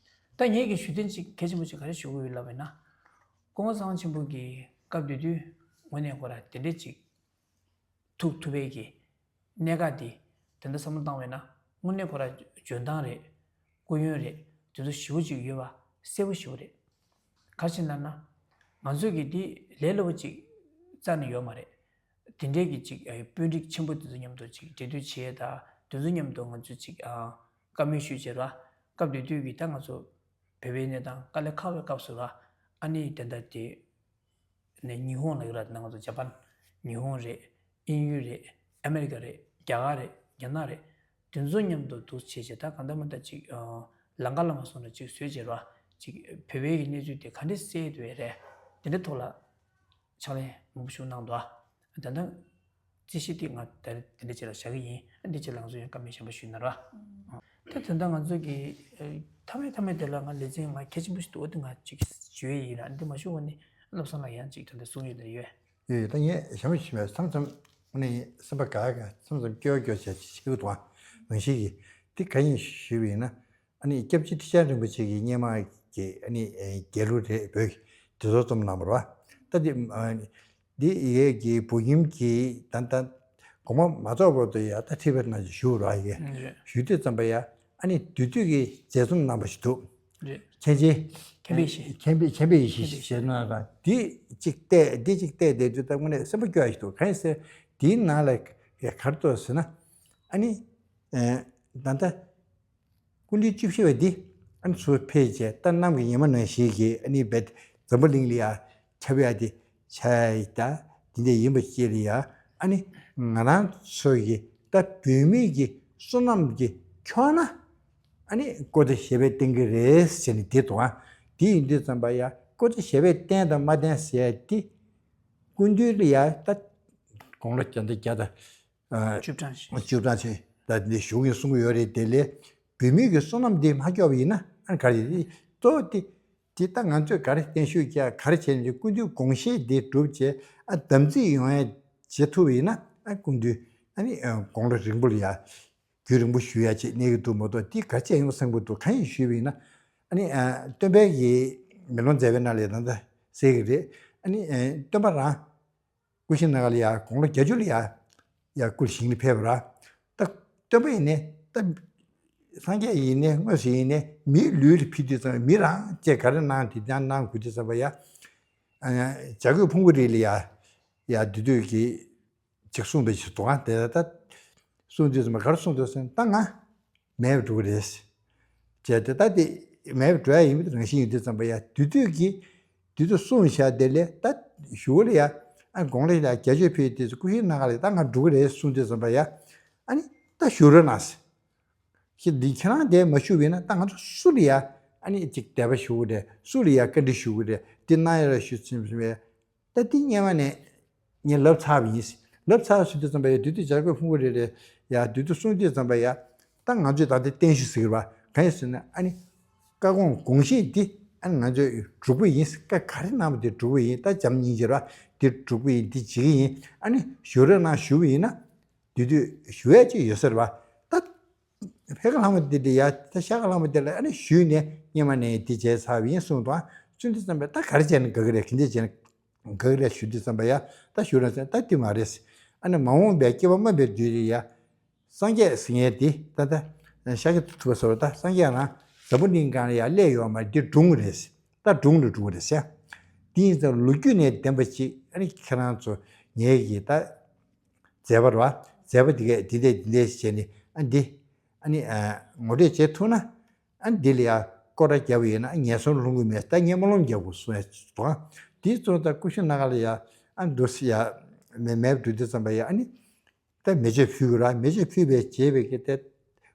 ད་ངས་ཀྱི་ཞུ་དོན་ཅིག་གལ་ཆེན་པོ་ཅིག་ག་རེ་ཞུ་དགོས་ཡོད་ལབ་པ་ཡིན་ན། སྐུ་ངོ་གསང་བ་ཆེན་པོ་གིས་སྐབས་དེ་དུས་དངོས་གནས་ཁོ་རང་དེ་འདྲས་ཅིག་ཐུག་ཐུབ་པའི་གི་གནད་འགག་འདི་དེ་འདྲ་བསམ་བློ་བཏང་བས་ན། དངོས་གནས་ཁོ་རང་འཇོན་ཐང་རེད། སྐུ་ཡོན་རེད། དེ་ཚོ་ཞེ་པོ་ཅིག་ཡོད་པ་གསལ་པོ་ཞེ་པོ་རེད། ག་རེ་ཡིན་ལབ་ན། ང་ཚོས་གི་འདི་ལས་སླ་པོ་ཅིག་རྩ་ནས་ཡོད་མ་རེད། དེ་འདྲའི་གི་ཅིག་ཨ་དཔོན་རིགས་ཆེན་པོ་དེ་ཚོ་མཉམ་དུ་ཅིག་འབྲེལ་མཐུད་བྱེད་ད་དེ་ཚོ་མཉམ་དུ་ང་ཚོས་ཅིག་ཨ་བཀའ་མོལ་ཞུས་བྱས་ར། སྐབས་དེ་དུས་ཀྱི་ད་ང་ཚོ་བོད་པའི་གནས་སྟངས་དཀའ་ལས་ཁག་པའི་སྐབས་སུ་ར། ཨ་ནི་དེ་འདྲ་དེ་ནས་ཉི་ཧོང་ལ་ཡོད་ར། དེ་ནང་ང་ཚོ་ཇ་པན། ཉི་ཧོང་རེད། དབྱིན་ཡུལ་རེད། ཨ་མེ་རི་ཀ་རེད། རྒྱ་གར་རེད། རྒྱ་ནག་རེད། དེ་ཚོ་མཉམ་དུ་འདུག་བྱས་བྱས་ད་གང་ལྟར་མ་ལྟར་ཅིག་ཨ་ལམ་ཁ་ལ་མ་སོང་ན་ཅིག་བཟོས་བྱས་ར། ཅིག་བོད་པའི་གི་གནས་ཚུལ་དེ་ག་འདྲས་སེལ་འདུག་རེད། དེ་འདྲའི་ཐོག་ལ་ཕྱག་ལས་མང་པོ་ཞིག་གནང་འདུག་ཨ། ད་ལྟ་རྩིས་གཞི་དེ་ང་ད་རེས་དེ་འདྲ་ཅིག་ལ་བཞག་གི་ཡིན། ཨ་འདི་ཅིག་ལ་ང་ཚོ་ཡང་བཀའ་མོལ་གཞན་པ་ཞུས་ན་ར། ད་ད་ལྟ་ང་ཚོ་གི་ཨ་མཐའ་མའི་མཐའ་མའི་དེ་ལ་ང་ལེ་ཚན་ང་གལ་ཆེན་པོ་ཞིག་འདུག་འོ་དེ་ང་ཅིག་ཞུ་ཡས་ཡིན་ར། འདི་མ་ཞུ་བ་ནི་བློ་བཟང་ལགས་ཡང་ཅིག་ད་ལྟ་གསུང་ཡས་དེ་ཡོད། ཡོད་ཡོད། ད་ངས་ཞྭ་མོ་ཞིག་མེད་མཚམས་མཚམས་ནི་སེམས་པ་དགའ་དགའ་མཚམས་མཚམས་སྐྱོ་སྐྱོ་བྱས་བྱེད་ཀྱི་འདུག་ཨ། རང་བཞིན་གྱིས་དེ་ག་ཡིན་ཞུས་པ་ཡིན་ན། ཨ་ནི་སྐྱབས་རྗེ་ཁྲི་བྱང་རིན་པོ་ཆེ་གིས་སྔོན་མ་གི་ཨ་ནི་རྒྱལ་གླུ་རེད། བོད་ཀྱི་དེ་ཚོ་རྩོམ་གནང་བ་རེད་བ། ད་དེ་ཨ་འདི་ཡས་ཀྱི་བོད་ཁྱིམ་གྱི་ད་ལྟ་དགོངས་པ་མ་རྫོགས་བར་དུ་ཡ་ད་ཁྲི་པའི་ནང་བཞུགས་ར་ཡས། རེད། བཞུགས་དུས་ཙམ་པ་ཡ་ཨ་ནི་དེ་དུས་ཀྱི་མཛད་རྩོམ་གནང་བ་ཞིག་འདུག་རེད། མཁན་ཆེན་མཁན་པའི་བཞེད། མཁན་པའི་མཁན་པའི་བཞེད་ཞེས་གནང་ར། འདི་གཅིག་བལྟས། འདི་གཅིག་བལྟས་བསྡད་དུས་ད་དངོས་གནས་སེམས་པ་སྐྱོ་བ་ཞིག་འདུག་གང་ཡིན་ཟེར་དེའི་ནང་ལ་ཡ་ག་རེ་འདུག་ཟེར་ན། ཨ་ནི་ཨ་ད་ལྟ། སྐུ་ཕྲེང་བཅུ་བཞི་པ་འདི་ཨ་ནི་ཚུར་ཕེབས་བྱས་ད་གནམ་གྱི་ཉི་མ་ནང་བཞིན་གྱི་ཨ་ནི་བེད་འཛམ་བུ་གླིང་ལ་ཡ་ཁྱབ་ཡ་དེ་ཆགས་ཡ་ད་འདི་འདྲ་ཡིན་པ་ཅིག་ལ་ཡ། ཨ་ནི་ང་རང་ཚོ་གི་ད་བོད་མི་གི་བསོད་ནམས་ཀྱི་ཁྱོན་ན་ཨ་ནི་སྐུ་ཚེ་ཞབས་པད་བརྟན་གྱི་རེད་ཟེར་ནས་དེ་དང་། དེ་ཡིན་དུས་ཙམ་པ་ཡ་སྐུ་ཚེ་ཞབས་པད་བརྟན་དང་མ་བརྟན་ཟེར་ཡ་དེ་སྐུ་མདུན་ལ་ཡ་ད་དགུང་ལོ་བརྒྱ་དང་བརྒྱ་དང་། ཨ་བཅུ་གྲངས་ཤིག་བཅུ་གྲངས་ཤིག་ད་འདི་བཞུགས་ཡིན་གསུང་གི་ཡོད་རེད། དེ་ལས་བོད་མི་གི་བསོད་ནམས་འདི་མ་སྐྱོ་བ་ཡིན་ན་ཨ་ག་རེ་རེད། གཙོ་བོ་དེ་དེ་ད་ང་ཚོས་ག་རེ་བརྟན་བཞུགས་རྒྱག་ག་རེ་བྱས་ནས་སྐུ་མདུན་དགོངས་བཞེད་འདི་སྒྲུབ་བྱས་ཨ་དམ་ཚིག་ཡོང་ཡ་བྱེད་ཐུབ་པ་ཡིན་ན་ཨ་སྐུ་མདུན་ཨ་ནི་དགུང་ལོ་རིང་པོ་ལ་ཡ་རྒྱུན་རིང་པོ་བཞུགས་ཡ་ཅིག་གནས་ཀྱི་འདུག་མ་གཏོགས་དེ་ག་བྱས་ཡོང་བསམ་གྱི་འདུག་གང་ཡིན་ཞུས་པ་ཡིན་ན། ཨ་ནི་སྟོན་པའི་གི་མེ་ལོང་མཛད་པའི་ནང་ལ་ད་ལྟ་གསལ་གྱི་རེད། ཨ་ནི་སྟོན་པ་རང་སྐུ་ཤྲི་ན་ག་ལ་ཡ་དགུང་ལོ་བརྒྱད་ཅུ་ལ་ཡ་ཡ་སྐུ་ཞིང་ལ་ཕེབས་པ་ར། ད་སྟོན་པ་ཡིན་ནའི་ད་སངས་རྒྱས་ཡིན་ནའི་དངོས་སུ་ཡིན་ནའི་མིའི་ལུས་ལ་ཕེབས་དུས་ཙམ་མི་རང་བཅས་ག་རེ་གནང་དེ་ལྟར་གནང་དགོས་དུས་ཙམ་པ་ཡ། བྱ་རྒོད་ཕུང་པོ་རི་ལ་ཡ་ཡ་དེ་དུས་ཀྱི་ཅིག་གསུངས་པའི་ཞིག་འདུག་ཨ། དེ་ད་གསུངས་དུས་ཙམ་པ་ག་རེ་གསུངས་འདུག་ཟེར་ན་ད་ང་མེད་པར་འགྲོ་གི་རེད། བྱས་ཏེ་ད་དེ་མེད་པར་འགྲོ་ཡ་ཡིན་པའི་རང་བཞིན་ཡིན་དུས་ཙམ་པ་ཡ་དེ་དུས་ཀྱི་དེ་དུས་གསུངས་བཞག་དེ་ལས་ད་གཞུག་ལ་ཡ་ཨ་དགུང་ལོ་ཡ་བརྒྱད་ཅུ་ཕེབས་དུས་སྐུ་ཤྲི་ན་ག་ལ་ད་ང་འགྲོ་གི་རེད་གསུངས་དུས་ཙམ་པ་ཡ་ཨ་ནི་ད་བཞུགས་རོགས་གནང་ཟེར། ཁྱེད་འདི་ཁྱེད་རང་འདིར་མ་བཞུགས་པ་ཡིན་ན་ད་ང་ཚོ་སུ་ལ་ཡ་ཨ་ནི་ཅིག་དད་པ་ཞུ་གི་རེད། སུ་ལ་ཡ་བཀའ་འདྲི་ཞུ་གི་རེད། འདི་གནང་ཡ་ར་ཞུ་ཚུལ་བྱས། ད་འདི་སྔོན་མ་ནས་ངས་ལབ་ཚར་བ་ཡིན། ལབ་ཚར་ཟེར་དུས་ཙམ་པ་ཡ་དེ་དུས་བྱ་རྒོད་ཕུང་པོ་རི་ལ་ཡ་དེ་དུས་གསུངས་དུས་ཙམ་པ་ཡ་ད་ང་ཚོས་ད་ལྟ་བརྟན་བཞུགས་ཟེར་གི་རེད་བ། གང་ཡིན་ཟེར་ན་ཨ་ནི་བཀའ་དགོངས་དགོངས་བཞེད་འདི་ཨ་ནི་ང་ཚོས་སྒྲུབ་པ་ཡིན། བཀའ་ག་རེ་གནང་བ་དེ་སྒྲུབ་པ་ཡིན། ད་བྱམས་སྙིང་རྗེ་ར་དེ་སྒྲུབ་པ་ཡིན། འདི་བྱེད་ཀྱི་ཡིན། ཨ་ནི་བཞུགས་རོགས་གནང་ཞུ་བ་ཡིན་ན་དེ་དུས་ཞུ་ཡ་ཅིག་ཡོད་ས་རེད་བ། ད་ཕ་གི་ལྷ་མོ་དེ་འདྲ་ཡ་ད་ཤ་ཁ་ལྷ་མོ་དེ་ལ་ཨ་ནི་ཞུས་ནས་སྔོན་མ་ནས་འདི་བྱས་ཚར་བ་ཡིན་གསུངས་དང་། གསུངས་དུས་ཙམ་པས་ད་ག་རེ་བྱས་ན་དགའ་གི་རེད། ག་འདྲས་བྱས་ན་དགའ་གི་རེད་ཞུ་དུས་ཙམ་པ་ཡ་ད་ཞུ་རན་ཟེར། ད་དེ་མ་རེད། ཨ་ནི་མ་འོངས་པའི་སྐྱེ་བ་སྨོན་པའི་དུས་ལ་ཡ་སངས་རྒྱས་ཟེར་མཁན་དེ་ད་ལྟ་ཤཱཀྱ་ཐུབ་པ་ཟེར་བ་ད་སངས་རྒྱས་རང་འཛམ་བུ་གླིང་སྒང་ལ་ཡ་སླེབས་ཡོད་མ་རེད། འདི་སྒྲུང་རེད། ད་སྒྲུང་ལ་འགྲོ་གི་རེད་ཟེར། དེ་ཡིན་ཙང་ལོ་རྒྱུས་ནས་བདེན་པ་ཅིག་ཨ་ནི་ཁྱེད་རང་ཚོ་ངེད་ཀྱི་ད་མཛད་པ་རེད་བ། མཛད་པ་དེ་གས་དེ་འདྲས་དེ་འདྲས་བྱས་ནས་ཨ་འདི་ཨ་ནི་ཨ་ངོ་སྤྲོད་བྱེད་ཐུབ་ན་ཨ་འདི་ལ་ཡ་སྐོར་ར་བརྒྱབ་པ་ཡིན་ན་ཨ་ངན་སོང་ལྷུང་གི་མེད། ད་ངས་སྨོན་ལམ་རྒྱག་དགོས་གསུངས་ཡ་དང་། དེའི་ཚོད་ད་སྐུ་ཤྲི་ན་ག་ལ་ཡ་ཨ་འདུག་སེ་ཡ་མེ་མེད་པ་འགྲོ་དུས་ཙམ་པ་ཡ་ཨ་ནི་ད་མེ་མཆོད་ཕུལ་གི་ར། མེ་མཆོད་ཕུལ་བའི་རྗེས་པའི་གི་དེ་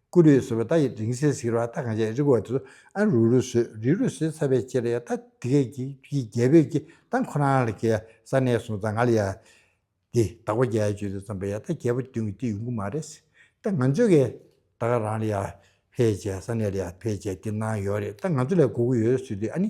སྐུ་ལུས་ཟེར་བ་ད་ཡི་རིང་བསྲེལ་ཟེར་གི་ར། ད་གང་བྱས་རི་གོ་བ་དེ་ཚོ་ཨ་རུག་རུག་བཟོས་རི་རུག་བཟོས་ཚར་བའི་རྗེས་ལ་ཡ་ད་དེ་གས་ཀྱི་ཀྱི་རྒྱལ་པོས་ཀྱི་ད་ཁོ་རང་ལ་ཀྱི་ས་གནས་སོང་ཙང་ང་ལ་ཡ། འདི་བདག་པོ་རྒྱག་ཡ་བྱོས་དུས་ཙམ་པ་ཡ་ད་རྒྱལ་པོ་བདུན་གྱི་འདི་ཡོང་གི་མ་རེད། ད་ང་ཚོས་གི་ད་ག་རང་ལ་ཡ་ ཕེབས་བྱས་ས་གནས་ལ་ཡ་ཕེབས་བྱས་དེ་གནང་ཡོད་རེད། ད་ང་ཚོ་ལ་དགོས་ཀྱི་ཡོད་ཟེར་དུས་ཨ་ནི།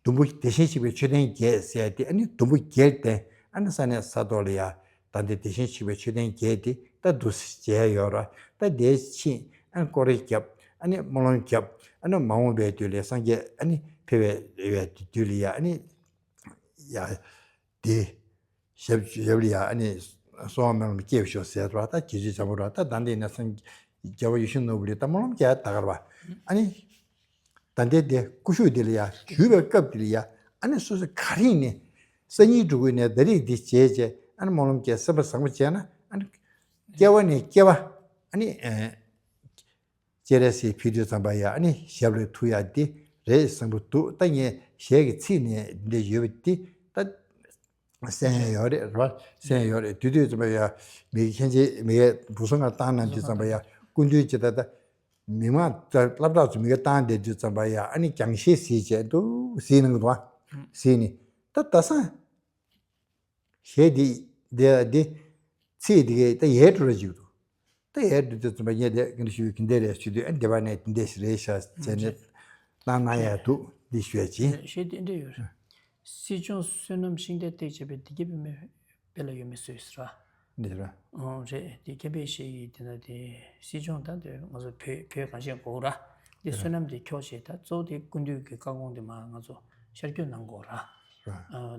དུམ་བུ་བདེ་ཆེན་གཤེགས་པའི་མཆོད་རྟེན་བརྒྱད་ཟེར་ཏེ་ཨ་ནི་དུམ་བུ་བརྒྱད་དེ་ཨ་ནི་ས་གནས་ས་ཐོག་ལ་ཡ་ད་ལྟའི་བདེ་ཆེན་གཤེགས་པའི་མཆོད་རྟེན་བརྒྱད་དེ་ད་འདུག་སེ་མཇལ་ཡོད་ར། ད་དེའི་ཕྱིན་ཨ་ནི་སྐོར་ར་བརྒྱབ། ཨ་ནི་སྨོན་ལམ་བརྒྱབ། ཨ་ནི་མ་འོངས་པའི་དུས་ལ་སངས་རྒྱས་ཨ་ནི་ཕེབས་པའི་དུས་ལ་ཡ་ཨ་ནི་ཡ་དེ་ཞབས་ཞབས་ལ་ཡ་ཨ་ནི་གསོལ་བ་སྨོན་ལམ་སྐྱེས་ཤོག་ཟེར་ར། ད་གལ་ཆེ་ཆེན་པོ་ར། ད་ད་འདི་ནས་སངས་རྒྱས་པ་ཡེ་ཤེས་ནོར་བུ་ལ་ད་སྨོན་ལམ་རྒྱག་ད་གར་བ་ཨ་ནི། ད་ལྟའི་དེ་སྐུ་བཞུགས་དེ་ལ་ཡ་བཞུགས་པའི་སྐབས་དེ་ལ་ཡ་ཨ་ནི་སོ་སོ་ག་རེ་ཡིན་ནའི་སང་ཉིན་འགྲོ་དགོས་ནའི་ད་རེས་འདི་བྱས་བྱས་ཨ་ནི་སྨོན་ལམ་རྒྱག་སེམས་པ་བཟང་པོ་བྱས་ན་ཨ་ནི་སྐྱེ་བ་ནས་སྐྱེ་བ་ཨ་ནི་སྤྱན་རས་གཟིགས་ཕེབས་དུས་ཙམ་པ་ཡ་ཨ་ནི་ཞབས་ལ་ཐུག་ཡ་འདི་རེད་བཟང་པོ་འདུག་ད་ངས་ཞལ་གྱི་ཚིག་ནས་འདི་ཡོད་པ་འདི་ད། གསན་ཡ་ཡོད་རེད་ར། གསན་ཡ་ཡོད་རེད། དུས་དུས་ཙམ་པ་ཡ་མི་མཁན་ཆེན་མི་འབུ་སོང་ང་བཏང་གནང་དུས་ཙམ་པ་ཡ་སྐུ་མདུན་གྱི་ད་ལྟ་མི་མང་ད་སློབ་གྲྭ་ཚོ་མི་བཏང་བསྡད་དུས་ཙམ་པ་ཡ་ཨ་ནི་རྒྱང་ཤེལ་གཟིགས་བྱས་འདུག་གཟིགས་གནང་གི་འདུག་ཨ། གཟིགས་ནི་ད་ད་སང་ཞལ་འདི་འདི་འདི་ཚེས་འདི་གའི་ད་ཡལ་འགྲོ་ར་ཅིག་འདུག་ད་ཡར་འགྲོ་དུས་ཙམ་པ་ངས་དེ་ག་འདྲ་ཞུ་གི་འདི་རེད་ཞུ་དུས་ཨ་འདི་བ་ནས་འདི་འདྲ་ཞིག་རེད་ཤག་ཟེར་ནས་བཏང་གནང་ཡ་འདུག་འདི་ཞུ་ཡ་ཅིག་ཤེས་ལྡན་འདྲ་ཡོད་རེད། སྲིད་སྐྱོང་བསོད་ནམས་ཤིང་རྟ་བཏེགས་བྱས་པའི་བདེ་སྐྱིད་པའི་མེ་དཔེ་ལ་ཡོད་མེད་སུས་ར། འདི་ར། ཨོ་རེད། དེ་མཁན་པོས་བཤད་ཡི་དེ་ན་དེ་སྲིད་སྐྱོང་ད་དེ་ང་ཚོ་བོད་བོད་གངས་ཅན་གོ་ར། དེ་བསོད་ནམས་དེ་འཁྱོག་བྱས་ད་གཙོ་བོ་དེ་སྐུ་མདུན་གྱི་བཀའ་དགོངས་དེ་མ་ང་ཚོ་ཤར་བསྐྱོད་གནང་དགོས་ར།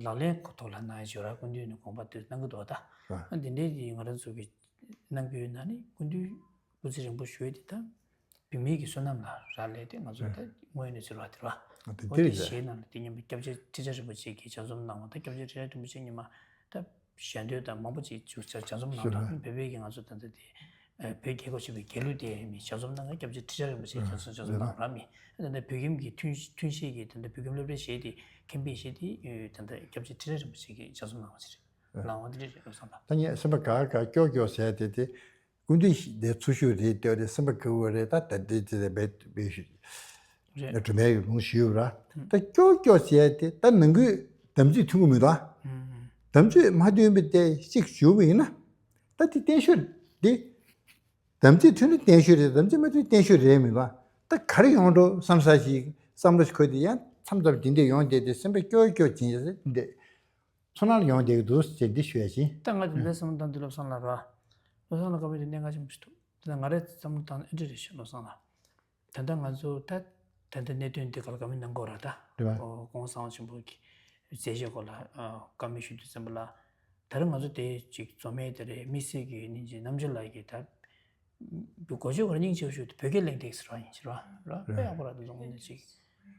ལག་ལེན་ཐོག་ལ་གནང་ཡ་བྱོས་ར། སྐུ་མདུན་ནས་དགོངས་པ་དེ་གནང་གི་འདུག་ད། ཨ་དེ་འདྲའི་དེ་ང་རང་ཚོ་གི་གནང་གི་ཡོད་ན་ནི་སྐུ་མདུན་སྐུ་ཚེ་རིང་པོ་བཞུགས་ཏེ་ད་བོད་མིའི་གི་བསོད་ནམས་ལ་རག་ལས་ཏེ་ང་ཚོ་ད་དངོས་གནས་ཟེར་བ་དེ་ར། ཨ་དེ་འོ་དེ་དེ་རེད་ཟེར། གཞས་ནང་ལ་དེ་མཉམ་པའི་སྐྱབས་རྗེ་ཁྲི་བྱང་རིན་པོ་ཆེ་གི་ལྗགས་རྩོམ་གནང་བ་ད་སྐྱབས་རྗེ་ཁྲི་བྱང་རིན་པོ་ཆེ་ཉི་མ་ད་ཞལ་འདོན་དང་མང་པོ་ཅིག་བྱུང་ཚར་ལྗགས་རྩོམ་གནང་ད་བོད་པའི་གི་ང་ཚོ་ད་ལྟ་དེ་བོད་རྒྱལ་ཁབ་ཆེན་པོའི་རྒྱལ་གླུ་དེ་མི་ལྗགས་རྩོམ་གནང་མཁན་སྐྱབས་རྗེ་ཁྲི་བྱང་རིན་པོ་ཆེ་ལྗགས་རྩོམ་ལྗགས་རྩོམ་གནང་ར་མི་ད་ལྟ་བོད་ཁྱིམ་གི་ཐུན་ཐུན་བཞིའི་གི་ད་ལྟ་བོད་ཁྱིམ་སློབ་གྲྭའི་གཞས་དེ་མཁན་པོའི་གཞས་དེ་ད་ལྟ་སྐྱབས་རྗེ་ཁྲི་བྱང་རིན་པོ་ཆེ་གི་ལྗགས་རྩོམ་གནང་བ་ཅིག་རེད། ལའང་འདི་རེད་བསམ་པ། ད་ངས་སེམས་པ་དགའ་དགའ་སྐྱོ་སྐྱོ་ཟེར་དེ་དེ་སྐུ་མདུན་ཞིག་དེ་ཚུར་ཞུགས་རེད་ལྟོས་རེད་སེམས་པ་དགའ་བོ་རེད། ད་ད་དེ་དེ་དེ་བེད་བེད་ཞུ་རེད། སྒྲོལ་མའི་ལུང་ཞུས་ར། ད་སྐྱོ་སྐྱོ་ཟེར་དེ་ད་ནང་ཁུལ་དམ་ཚིག་མཐུན་གི་མི་འདུག་ཨ། དམ་ཚིག་མ་མཐུན་པའི་དེ་གཅིག་ཞུ་བ་ཡིན་ན་ད་དེ་བརྟན་ཤོས་དེ་དམ་ཚིག་མཐུན་ན་བརྟན་ཤོས་རེད། དམ་ཚིག་མ་མཐུན་བརྟན་ཤོས་རེད་མི་འདུག་ཨ། ད་ག་རེ་ཡོང་འགྲོ་བསམ་ས་ཞིག་བསམ་བློ་ཞིག་འཁོར་དེ་ཡང་མཚམས་མཚམས་དེ་འདྲས་ཡོང་བསྡད་དེ་སེམས་པ་སྐྱོ་སྐྱོ་བྱེད་ཡ་ཟེར་དེ་འདྲས། ཚོར་སྣང་ཡོང་བསྡད་ཀྱི་འདུག་ཅེས་འདི་ཞུ་ཡ་ཡིན། ད་ང་ཚོ་འདི་བསམ་བློ་བཏང་དུས་བློ་བཟང་ལགས་ར། བློ་བཟང་ལགས་བཀའ་མོལ་དེ་གནད་འགག་ཆེན་པོ་ཞིག་འདུག་དེ་ན་ང་རའི་བསམ་བློ་བཏང་ན་ཨེ་འདྲ་རེད་ཤག་བློ་བཟང་ལགས། ད་ལྟ་ང་ཚོ་ད་ད་ལྟ་གནད་དོན་འདི་ག་ལ་བཀའ་མོལ་གནང་དགོས་ར་ད། རེད་བ། ཨོ་སྐུ་ངོ་གསང་བ་ཆེན་པོ་གི་མཛད་རྗེས་སྐོར་ལ་ཨ་བཀའ་མོལ་ཞུ་དུས་ཙམ་པ་ལ། ད་རེས་ང་ཚོ་དེ་ཅིག་འཛོམས་མེད་དེ་རེད། དམིགས་བསལ་གྱི་ནི་ཅིག་རྣམ་འབྱོར་ལགས་ཀྱིས་ད་གོ་ཆོད་གོ་ར་སྙིང་རྗེ་པོ་ཞུ་དུས་བོད་སྐད་གླེང་སྟེགས་ཟེར་བ་ཡིན་ཕྱིར་བ་ར་དཔེ་ཡག་པོ་ར་དེ་ཚོ་ངོ་ནས་ཅིག་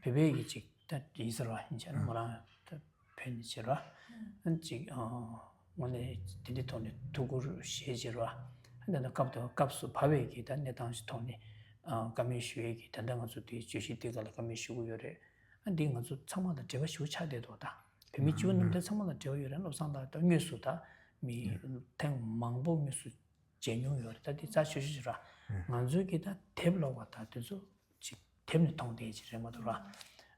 བོད་པའི་གི་ཅིག་ད་ཡིན་ཟེར་བ་ཡིན་ཕྱིར་ན་མོ་རང་ད་བོད་ནས་ཕྱིར་བ་ཅིག་དངོས་གནས་དེ་འདྲའི་ཐོག་ནས་ཐུགས་ཁུར་བཞེས་ཕྱིར་བ་ད་ད་སྐབས་དང་སྐབས་སུ་བབས་པའི་གི་ད་གནས་སྟངས་ཤིག་ཐོག་ནས་བཀའ་མོལ་ཞུ་ཡས་གི་ད་ལྟ་ང་ཚོ་དེ་བརྗོད་གཞི་དེ་ག་ལ་བཀའ་མོལ་ཞུ་གི་ཡོད་རེད། ཨ་འདི་ང་ཚོ་ཚང་མ་དང་འབྲེལ་བ་ཞེ་པོ་ཆགས་བསྡད་འདུག་ད་བོད་མི་སྤྱི་བོ་རྣམས་དེ་ཚང་མ་དང་འབྲེལ་བ་ཡོད་རེད། བློ་བཟང་ལགས་ད་དངོས་སུ་ད་མི་ཐེངས་མང་པོ་དངོས་སུ་མཇལ་མྱོང་ཡོད་རེད། ད་འདི་རྩ་ཆེ་ཤོས་ཤིག་ར་ང་ཚོའི་གི་ད་དེབ་ཀློག་པ་ད་དེ་ཚོ་ཅིག་དེབ་ནས་མཐོང་བསྡད་ཅིག་རེད་མ་གཏོགས་ར།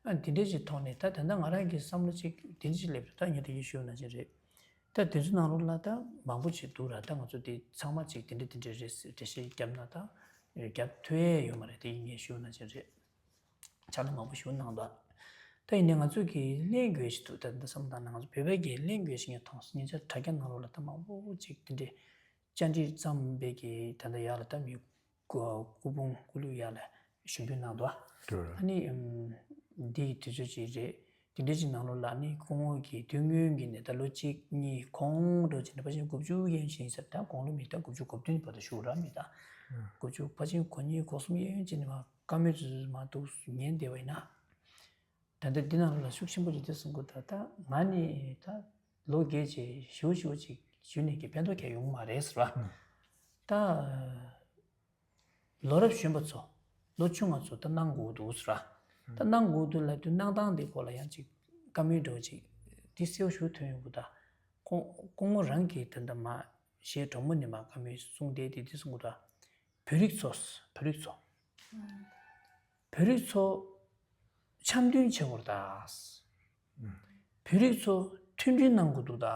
ཨ་འདི་འདྲས་ཅིག་མཐོང་ནས་ད་ད་ལྟ་ང་རང་གི་བསམ་བློ་ཅིག་དེ་འདྲས་ཅིག་སླེབས་རེད། ད་ངས་དེ་གི་ཞུས་ན་ཅིག་རེད། ད་དེ་ཚོ་ནང་ལོགས་ལ་ད་མང་པོ་ཅིག་འདུག་ར། ད་ང་ཚོ་དེ་ཚང་མ་ཅིག་དེ་འདྲས་དེ་འདྲས་རེད་ཟེར་འགྲེལ་བཤད་བརྒྱབ་ན་ད་རྒྱབ་ཐུབ་ཡས་ཡོད་མ་རེད། དེ་ཡིན་ངས་ཞུས་ན་ཅིག་རེད། ཕྱག་ལས་མང་པོ་ཞུ་གནང་འདུག་ད་ཡིན་ནའི་ང་ཚོ་གི་གླེང་དགོས་ཞིག་འདུག་ད་ལྟ་བསམ་བློ་བཏང་ན་ང་ཚོ་བོད་པའི་གི་གླེང་དགོས་ཞིག་ངས་མཐོང་སོང་། ཉེ་ཆར་དྲ་རྒྱ་ནང་ལོགས་ལ་ད་མང་པོ་ཅིག་དེ་འདྲའི་བཅར་འདྲི་བརྩམས་པའི་གི་ད་ལྟ་ཡར་ལ་ད་མི་སྐུ་སྐུ་ཕུང་སྐུ་ལུས་ཡར་ལ་ཞུ་འབུལ་གནང་འདུག་ཨ་ནི་འདི་དུས་ཚོད་ཅིག་རེད། དེ་འདྲའི་ཅིག་ནང་ལོགས་ལ་ནི་སྐུ་ངོ་གི་དུས་སྔོན་གྱི་ནས་ད་ལོ་གཅིག་གཉིས་གོང་འགྲོ་ཅིག་ནས་ཕལ་ཆེར་དགུ་བཅུ་ཡན་ཞིག་ཡིན་ས་རེད། ད་དགུང་ལོ་མི་ད་དགུ་བཅུ་གོ་བདུན་བར་དུ་བཞུགས་ར་མི་ད། དགུ་བཅུ་ཕལ་ཆེར་གོ་གཉིས་གོ་གསུམ་གཡས་གཡོན་ཅིག་ནས་མ་བཀའ་མོལ་ཚོ་མ་འདུག་ཉན་བསྡད་པ་ཡིན་ན། ད་ལྟ་འདི་ནང་ལ་ཤུགས་ཆེན་པོ་ཅིག་འདི་གསུང་གི་འདུག་ད་ང་ནི་ད་ལོ་རྒས་ཅིག་ཞུ་ཞུ་ཅིག་ཞུ་ནས་ཀྱི་ཕན་ཐོགས་ཀྱང་ཡོང་མ་རེད་ཟེར་བ། ད་ལོ་རབས་གཞོན་པ་ཚོ་ལོ་ཆུང་བ་ཚོ་ད་གནང་དགོས་འདུག་ཟེར་བ། ད་གནང་དགོས་འདུག་ལབ་དུས་གནང་སྟངས་འདི་སྐོར་ལ་ཡང་ཅིག་བཀའ་མོལ་འདྲ་བོ་ཅིག་འདི་གསལ་པོ་ཞུ་ཐུབ་ཡོང་གི་ད་ཁོང་སྐུ་ངོ་རང་གིས་ད་ལྟ་མ་གཞས་གྲོགས་མོ་ནས་མ་བཀའ་མོལ་གསུང་བསྡད་དེ་འདི་གསུང་གི་འདུག་བོད་རིགས་ཚོ། བོད་རིགས་ཚོ། བོད་རིགས་ཚོ་འཆམ་མཐུན་བྱེད་དགོས་རེད་ད། བོད་རིགས་ཚོ་མཐུན་སྒྲིལ་གནང་དགོས་འདུག་ད།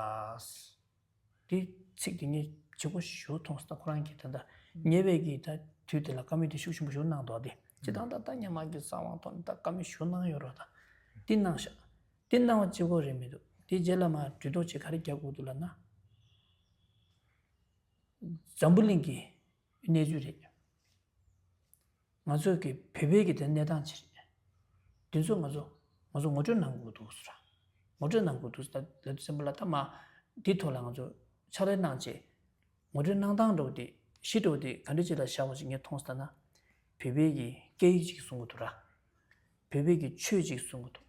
འདི་ཚིག་འདི་ངས་ལྗིད་པོ་ཞེ་པོ་མཐོང་སོང་། ད་ཁོ་རང་གིས་ད་ལྟ་ཉེ་བའི་གི་ད་ དུས་དེ་ལ་བཀའ་མོལ་དེ་ཤུགས་ཆེན་པོ་ཞིག་གནང་འདུག་དེ་སྤྱི་བཏང་ད་ལྟ་སྔོན་མ་གི་གསང་བ་ཐོག་ནས་ད་བཀའ་མོལ་ཞིག་གནང་ཡོད་རེད། ད་དེ་གནང་ཤག་དེ་གནང་བ་གཅིག་པོ་རེད་མི་འདུག་དེ་རྗེས་ལ་མར་གྲོས་ཐོག་ཅིག་ག་རེ་རྒྱག་དགོས་འདུག་ལབ་ན། འཛམ་བུ་གླིང་གི་གནས་ཚུལ་རེད། ང་ཚོ་གི་བོད་པའི་གི་དེ་གནས་སྟངས་ཅིག་རེད། དེ་ཚོ་ང་ཚོ་ང་ཚོ་ངོ་སྤྲོད་གནང་དགོས་འདུག་ཟེར། ངོ་སྤྲོད་གནང་དགོས་འདུག་ཟེར། ད་ལ་དུ་སེམས་པ་ལ་ད་མ་འདི་ཐོག་ལ་ང་ཚོ་ཕྱག་ལས་གནང་བྱས། ངོ་སྤྲོད་གནང་སྟངས་འདྲ་བོ་དེ་གཞི་འདྲ་བོ་དེ་ག་འདྲ་ཅིག་ལ་བཞག་པ་ཅིག་ངས་མཐོང་སོང་ད་ན། བོད་པའི་གི་སྐད་ཡིག་ཅིག་གསུང་གི་འདུག་ར། བོད་པའི་གི་ཆོས་ཅིག་གསུང་གི་འདུག་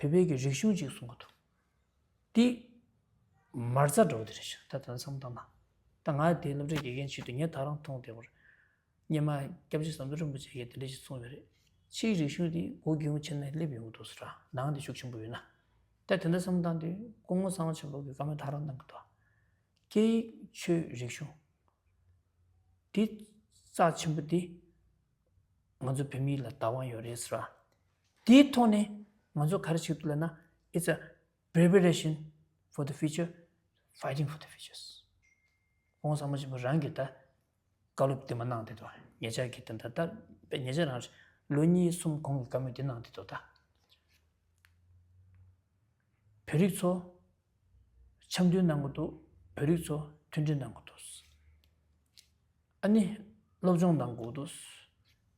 བོད་པའི་གི་རིག་གཞུང་ཅིག་གསུང་གི་འདུག་དེ་མ་རྩ་འདྲ་བོ་དེ་རེད་ཤག་ད་ད་བསམ་བཏང་ན། ད་ང་དེ་སློབ་གྲྭའི་དགེ་རྒན་ཆེད་དུ་ངས་ད་རང་མཐོང་བདེ་བོར། སྔོན་མ་སྐྱབས་རྗེ་ཟམ་གདོང་རིན་པོ་ཆེ་གིས་དེ་འདྲ་ཞིག་གསུངས་ཡོད་རེད། ཕྱིའི་རིག་གཞུང་དེ་སྒོ་རྒྱུ་ཆེན་ནས་སླེབས་ཡོང་གི་འདུག་ཟེར། ནང་དེ་ཤུགས་ཆེན་པོ་ཡོད་ན། ད་དེ་འདྲ་བསམ་བཏང་དུས་སྐུ་ངོ་གསང་བ་ཆེན་པོ་གིས་བཀའ་མོལ་ད་རང་གནང་གི་འདུག་སྐད་ཡིག་ཆོས་རིག་གཞུང་དེ་རྩ་ཆེན་པོ་དེ་ང་ཚོ་བོད་མི་ལ་བདག་དབང་ཡོད་རེད་ཟེར། དེའི་ཐོག་ནས་ང་ཚོ་ག་རེ་བྱེད་དགོས་ལབ་ན། It's a preparation for the future, fighting for the futures. ཁོང་ཟམ་པ་ཆེན་པོ་རང་གིས་ད་བཀའ་སློབ་དེ་མ་གནང་དེ་དོ། ཉེ་ཆར་གྱི་དེ་འདྲ་ད་ཉེ་ཆར་རང་ལོ་གཉིས་གསུམ་གོང་གི་བཀའ་མོལ་དེ་གནང་དེ་དོ་ད། བོད་རིགས་ཚོ་འཆམ་མཐུན་གནང་དགོས་འདུག་བོད་རིགས་ཚོ་མཐུན་སྒྲིལ་གནང་དགོས་འདུག་ཨ་ནི་སློབ་སྦྱོང་གནང་དགོས་འདུག་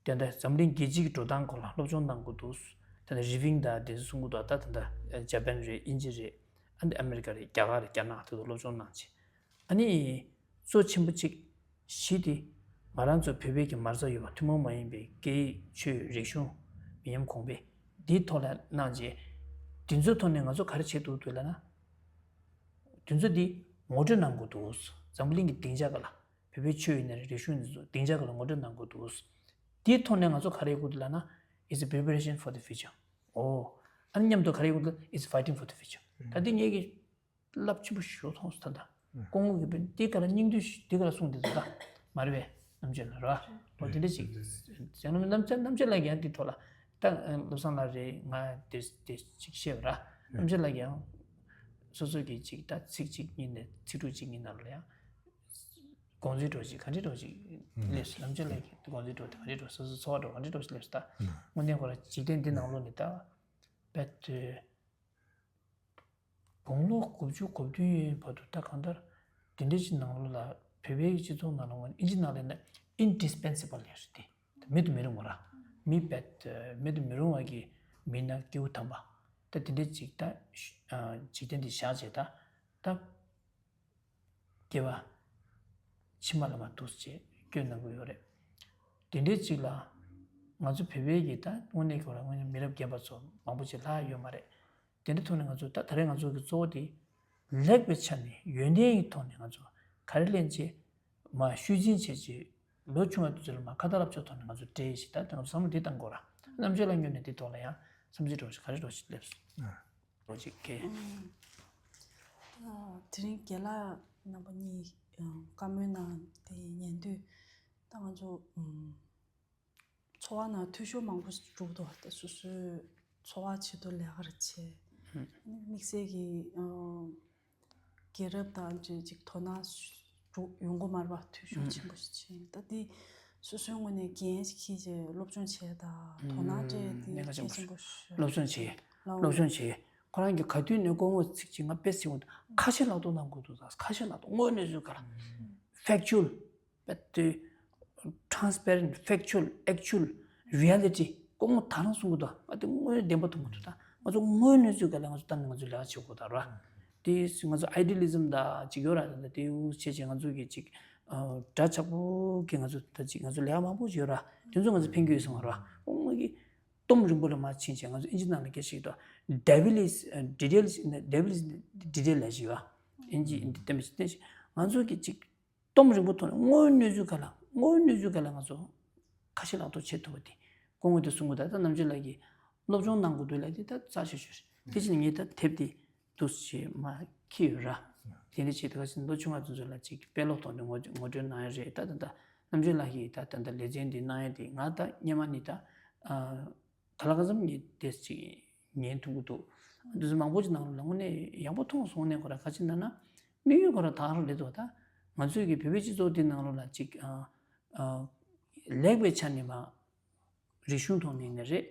དེ་འདྲ་འཛམ་གླིང་རྒྱལ་སྤྱིའི་འགྲོ་སྟངས་སྐོར་ལ་སློབ་སྦྱོང་གནང་དགོས་འདུག་དེ་འདྲ་རི་ཝིང་དང་དེ་ཚོ་གསུང་གི་འདུག་ད་དེ་འདྲ་ཇ་པན་རེད། དབྱིན་ཇི་རེད། ཨ་ནི་ཨ་མེ་རི་ཀ་རེད། རྒྱ་གར་རེད། རྒྱ་ནག་དེ་ཚོ་སློབ་སྦྱོང་གནང་བྱས། ཨ་ནི་གཙོ་ཆེན་པོ་གཅིག་གཞི་དེ་ང་རང་ཚོ་བོད་པའི་གི་མ་རྩ་ཡོད་པ་ཐུན་མོང་མ་ཡིན་པའི་སྐད་ཡིག་ཆོས་རིག་གཞུང་མི་ཉམས་གོང་འཕེལ་འདིའི་ཐོག་ལ་གནང་རྗེས། དེ་ཚོའི་ཐོག་ནས་ང་ཚོ་ག་རེ་བྱེད་ཐུབ་འདུག་ལབ་ན། དེ་ཚོ་འདི་ངོ་སྤྲོད་གནང་དགོས་འདུག་འཛམ་བུ་གླིང་གི་སྡིངས་ཆ་སྒང་ལ་བོད་པའི་ཆོས་ཡིན་ན་རེད། རིག་གཞུང་འདི་ཚོ་སྡིངས་ཆ་སྒང་ལ་ངོ་སྤྲོད་གནང་དགོས་འདུག་དེའི་ཐོག་ནས་ང་ཚོ་ག་རེ་ཡོད་དགོས་འདུག་ལབ་ན། It's a preparation for the future. ཨོ། ཨ་ནི་མཉམ་དུ་ག་རེ་ཡོད་དགོས་འདུག It's fighting for the future. ད་འདི་ངེད་ཀྱི་རླབས་ཆེན་པོ་ཞིག་མཐོང་སོང་ད། སྐུ་ངོ་གིས་དཔེ་འདི་ག་ལ་སྙིང་བསྡུས་ཤིག་འདི་ག་ལ་གསུངས་འདི་ཚོ་ད་མ་རེད་པས། རྣམ་དཔྱོད་ལགས་རེད་པ། འོ་དེ་འདྲ་ཞིག་ཟེར་ན་རྣམ་དཔྱོད་རྣམ་དཔྱོད་ལགས་ཀྱིས་ཡང་འདི་ཐོག་ལ་ད་བློ་བཟང་ལགས་རེད། ང་དེ་དེ་ཅིག་བཤད་པ་ར། རྣམ་དཔྱོད་ལགས་ཀྱིས་ཡང་སོ་སོ་གི་ཅིག་ད་ཚིག་གཅིག་གཉིས་ནས་ཚིག་འབྲུ་གཅིག་གཉིས་ནང་ལ་ཡང་དགོངས་ཚུལ་འདྲ་ཅིག་ག་འདྲ་འདྲ་ཅིག་སླེབས་སོང་། རྣམ་དཔྱོད་ལགས་ཀྱི་དགོངས་ཚུལ་འདྲ་དང་ག་འདྲ་འདྲ་སོ་སོ་ཚོར་བ་འདྲ་ག་འདྲ་འདྲ་ཞིག་སླེབས་སོང་ད། དངོས་གནས་ཁོ་ར་འཇིག་རྟེན་འདི་ནང་ལོགས་ནས་ད་རྦད་དེ། དགུང་ལོ་དགུ་བཅུ་གོ་བདུན་བར་དུ་ད་གང་ལྟར་དེ་འདྲའི་ཅིག་ནང་ལོགས་ལ་བོད་པའི་སྤྱི་ཚོགས་ནང་ལ་ངོས་ནས་ཨིན་ཇི་ནང་ལ་ཡིན་ན་indispensable་ལབ་རེད་དེ། མེད་དུ་མི་རུང་བ་ར། མི་རྦད་མེད་དུ་མི་རུང་བ་གི་མི་སྣ་སྐྱེ་བོ་དམ་པ་ད་དེ་འདྲའི་ཅིག་ད་འཇིག་རྟེན་འདི་བཞག་བྱས་ད་ད། སྐྱེ་བ་ཕྱི་མ་ལ་མར་འདུག་སེ་བསྐྱོད་གནང་གི་ཡོད་རེད། དེ་འདྲའི་ཅིག་ལ་ང་ཚོ་བོད་པའི་གི་ད་དངོས་གནས་ཁོ་རང་དངོས་གནས་མི་རབས་རྒན་པ་ཚོ་མང་པོ་ཅིག་ལྷག་ཡོད་མ་རེད། དེ་འདྲའི་ཐོག་ནས་ང་ཚོ་ད་ད་རེས་ང་ཚོ་གི་གཙོ་བོ་དེ་ལེགས་པའི་ཆ་ནས་ཡོན་ཏན་གྱི་ཐོག་ནས་ང་ཚོ་ག་རེ་ལེན་བྱས་མར་ཤུལ་འཛིན་བྱས་བྱས་ལོ་ཆུང་བ་དེ་ཚོ་ལ་མར་ཁ་ཏ་ལབ་ཕྱོགས་ཐོག་ནས་ང་ཚོ་སྤྲད་ཞིག་ད་ང་ཚོ་བསམ་བློ་འདི་བཏང་དགོས་ར། རྣམ་དཔྱོད་ལགས་ངོས་ནས་འདི་ཐོག་ལ་ཡང་བསམ་ཚུལ་འདྲ་བོ་ཞིག་ག་རེ་འདྲ་བོ་ཞིག་སླེབས་སོང་། རོ་ཅིག་གེ། ཨ། དེ་རིང་རྒན་ལགས་རྣམ་པ་གཉིས་ཨ་བཀའ་མོལ་གནང་དེ་ཉན་དུས་ད་ང་ཚོ་ཨམ་འཚོ་བ་ནང་འཐུས་ཤོར་མང་པོ་འགྲོ་གི་འདུག་ད་སོ་སོའི་འཚོ་བ་ཆེད་དུ་ལས་ཀ་རེ་བྱས། ཨ་ནི་དམིགས་བསལ་གྱི་ཨ་རྒན་རབས་དང་འདྲ་ཅིག་དོ་སྣང་འགྲོ་ཡོང་གི་མ་རེད་པ། འཐུས་ཤོར་ཆེན་པོ་ཞིག་ཕྱིན། ད་འདི་སོ་སོའི་ངོས་ནས་འགན་ཞིག་འཁྱེར་བྱས་སློབ་སྦྱོང་བྱས་དང་དོ་སྣང་སྤྲད་དེ་གལ་ཆེན་པོ་ཞིག་སློབ་སྦྱོང་བྱས། ལའོ། སློབ་སྦྱོང་བྱས། ཁོ་རང་གིས་ག་དུས་ནས་སྐུ་ངོ་ཚིག་ཅིག་ང་དཔེ་སྲིད་འོང་དུས་ཁ་ཞེ་ལག་ཐོག་གནང་དགོས་འདུག་ད་ཁ་ཞེ་ལག་ཐོག་དངོས་གནས་ཚུལ་ག་ལ་factual། རྦད་དེ་transparent, factual, actual, reality སྐུ་ངོ་ད་རང་གསུང་གི་འདུག་ང་དེ་དངོས་བདེན་པ་མཐོང་གི་འདུག་ད་ང་ཚོ་དངོས་གནས་ཚུལ་ག་ལ་ང་ཚོ་ད་ང་ཚོ་ལས་ཀ་བྱེད་དགོས་ད་ར། དེ་ང་ཚོ་idealism་ད་ཅིག་ཡོད་ར། ད་དེ་འུ་བྱས་བྱས་ང་ཚོ་གི་ཅིག་འདྲ་ཆགས་པོ་གི་ང་ཚོ་ད་ཅིག་ང་ཚོ་ལས་ཀ་མང་པོ་ཅིག་ཡོད་ར། དེ་ཚོ་ང་ཚོ་ཕན་གྱི་ཡོད་སོང་བ་ར། ཁོང་གི་སྟོང་རིང་པོ་ལ་མ་ཕྱིན་བྱས་ང་ཚོ་ཨིན་ཇི་ནང་ལ་སྐད་ཆ་ཞིག་འདུག devil is details, devil is detail་ལབ་ཞིག་ཡོད། ཨིན་ཇི་འདི་བསྟན་པ་ཞིག་བསྟན་ཞིག་ང་ཚོ་གི་ཅིག་སྟོང་རིང་པོ་ཐོག་ནས་དངོས་གནས་ཚུལ་ག་ལ་དངོས་གནས་ཚུལ་ག་ལ་ང་ཚོ་ཁ་ཞེ་ལག་ཐོག་བྱེད་ཐུབ་པ་དེ་སྐུ་ངོ་དེ་གསུང་གི་འདུག་ད་རྣམ་དཔྱོད་ལགས་ཀྱིས་སློབ་སྦྱོང་གནང་དགོས་འདུག་ལབ་དེ་ད་རྩ་ཆེ་ཤོས་རེད། དེ་ཕྱིན་ངས་ད་དེབ་དེ་འདུག་སེ་མར་འཁྱེར་ཡོད་ར། དེ་འདྲ་བྱས་དེ་ག་ཕྱིན་ལོ་ཆུང་བ་དེ་ཚོ་ལ་ཅིག་དཔེ་ཀློག་ཐོག་ནས་ངོ་ངོ་སྤྲོད་གནང་ཡ་རེད། ད་ད་ད་རྣམ་དཔྱོད་ལགས་ཀྱིས་ད་ད་ད་ལེ་ཚན་འདི་གནང་ཡ་དེ་ང་ད་སྔོན་མ་ནས་ད་ག་ལ་ག་ཙམ་ངས་དེ་ཅིག་ཉན་ཐུབ་ཀྱི་འདུག་དེ་ཚོ་མང་པོ་ཅིག་ནང་ལོགས་ལ་དངོས་གནས་ཡག་པོ་མཐོང་སོང་ནས་ཁོ་ར་ག་ཅིག་ན་ན་དམིགས་ཡུལ་ཁོ་ར་ད་ག་རང་རེད་འདུག་ད་ང་ཚོའི་གི་བོད་པའི་སྤྱི་ཚོགས་འདི་ནང་ལོགས་ལ་ཅིག་ཨ་ཨ་ ལེགས་པའི་ཆ་ནས་མ། རིག་གཞུང་ཐོག་ནས་ཡིན་ནི་རེད།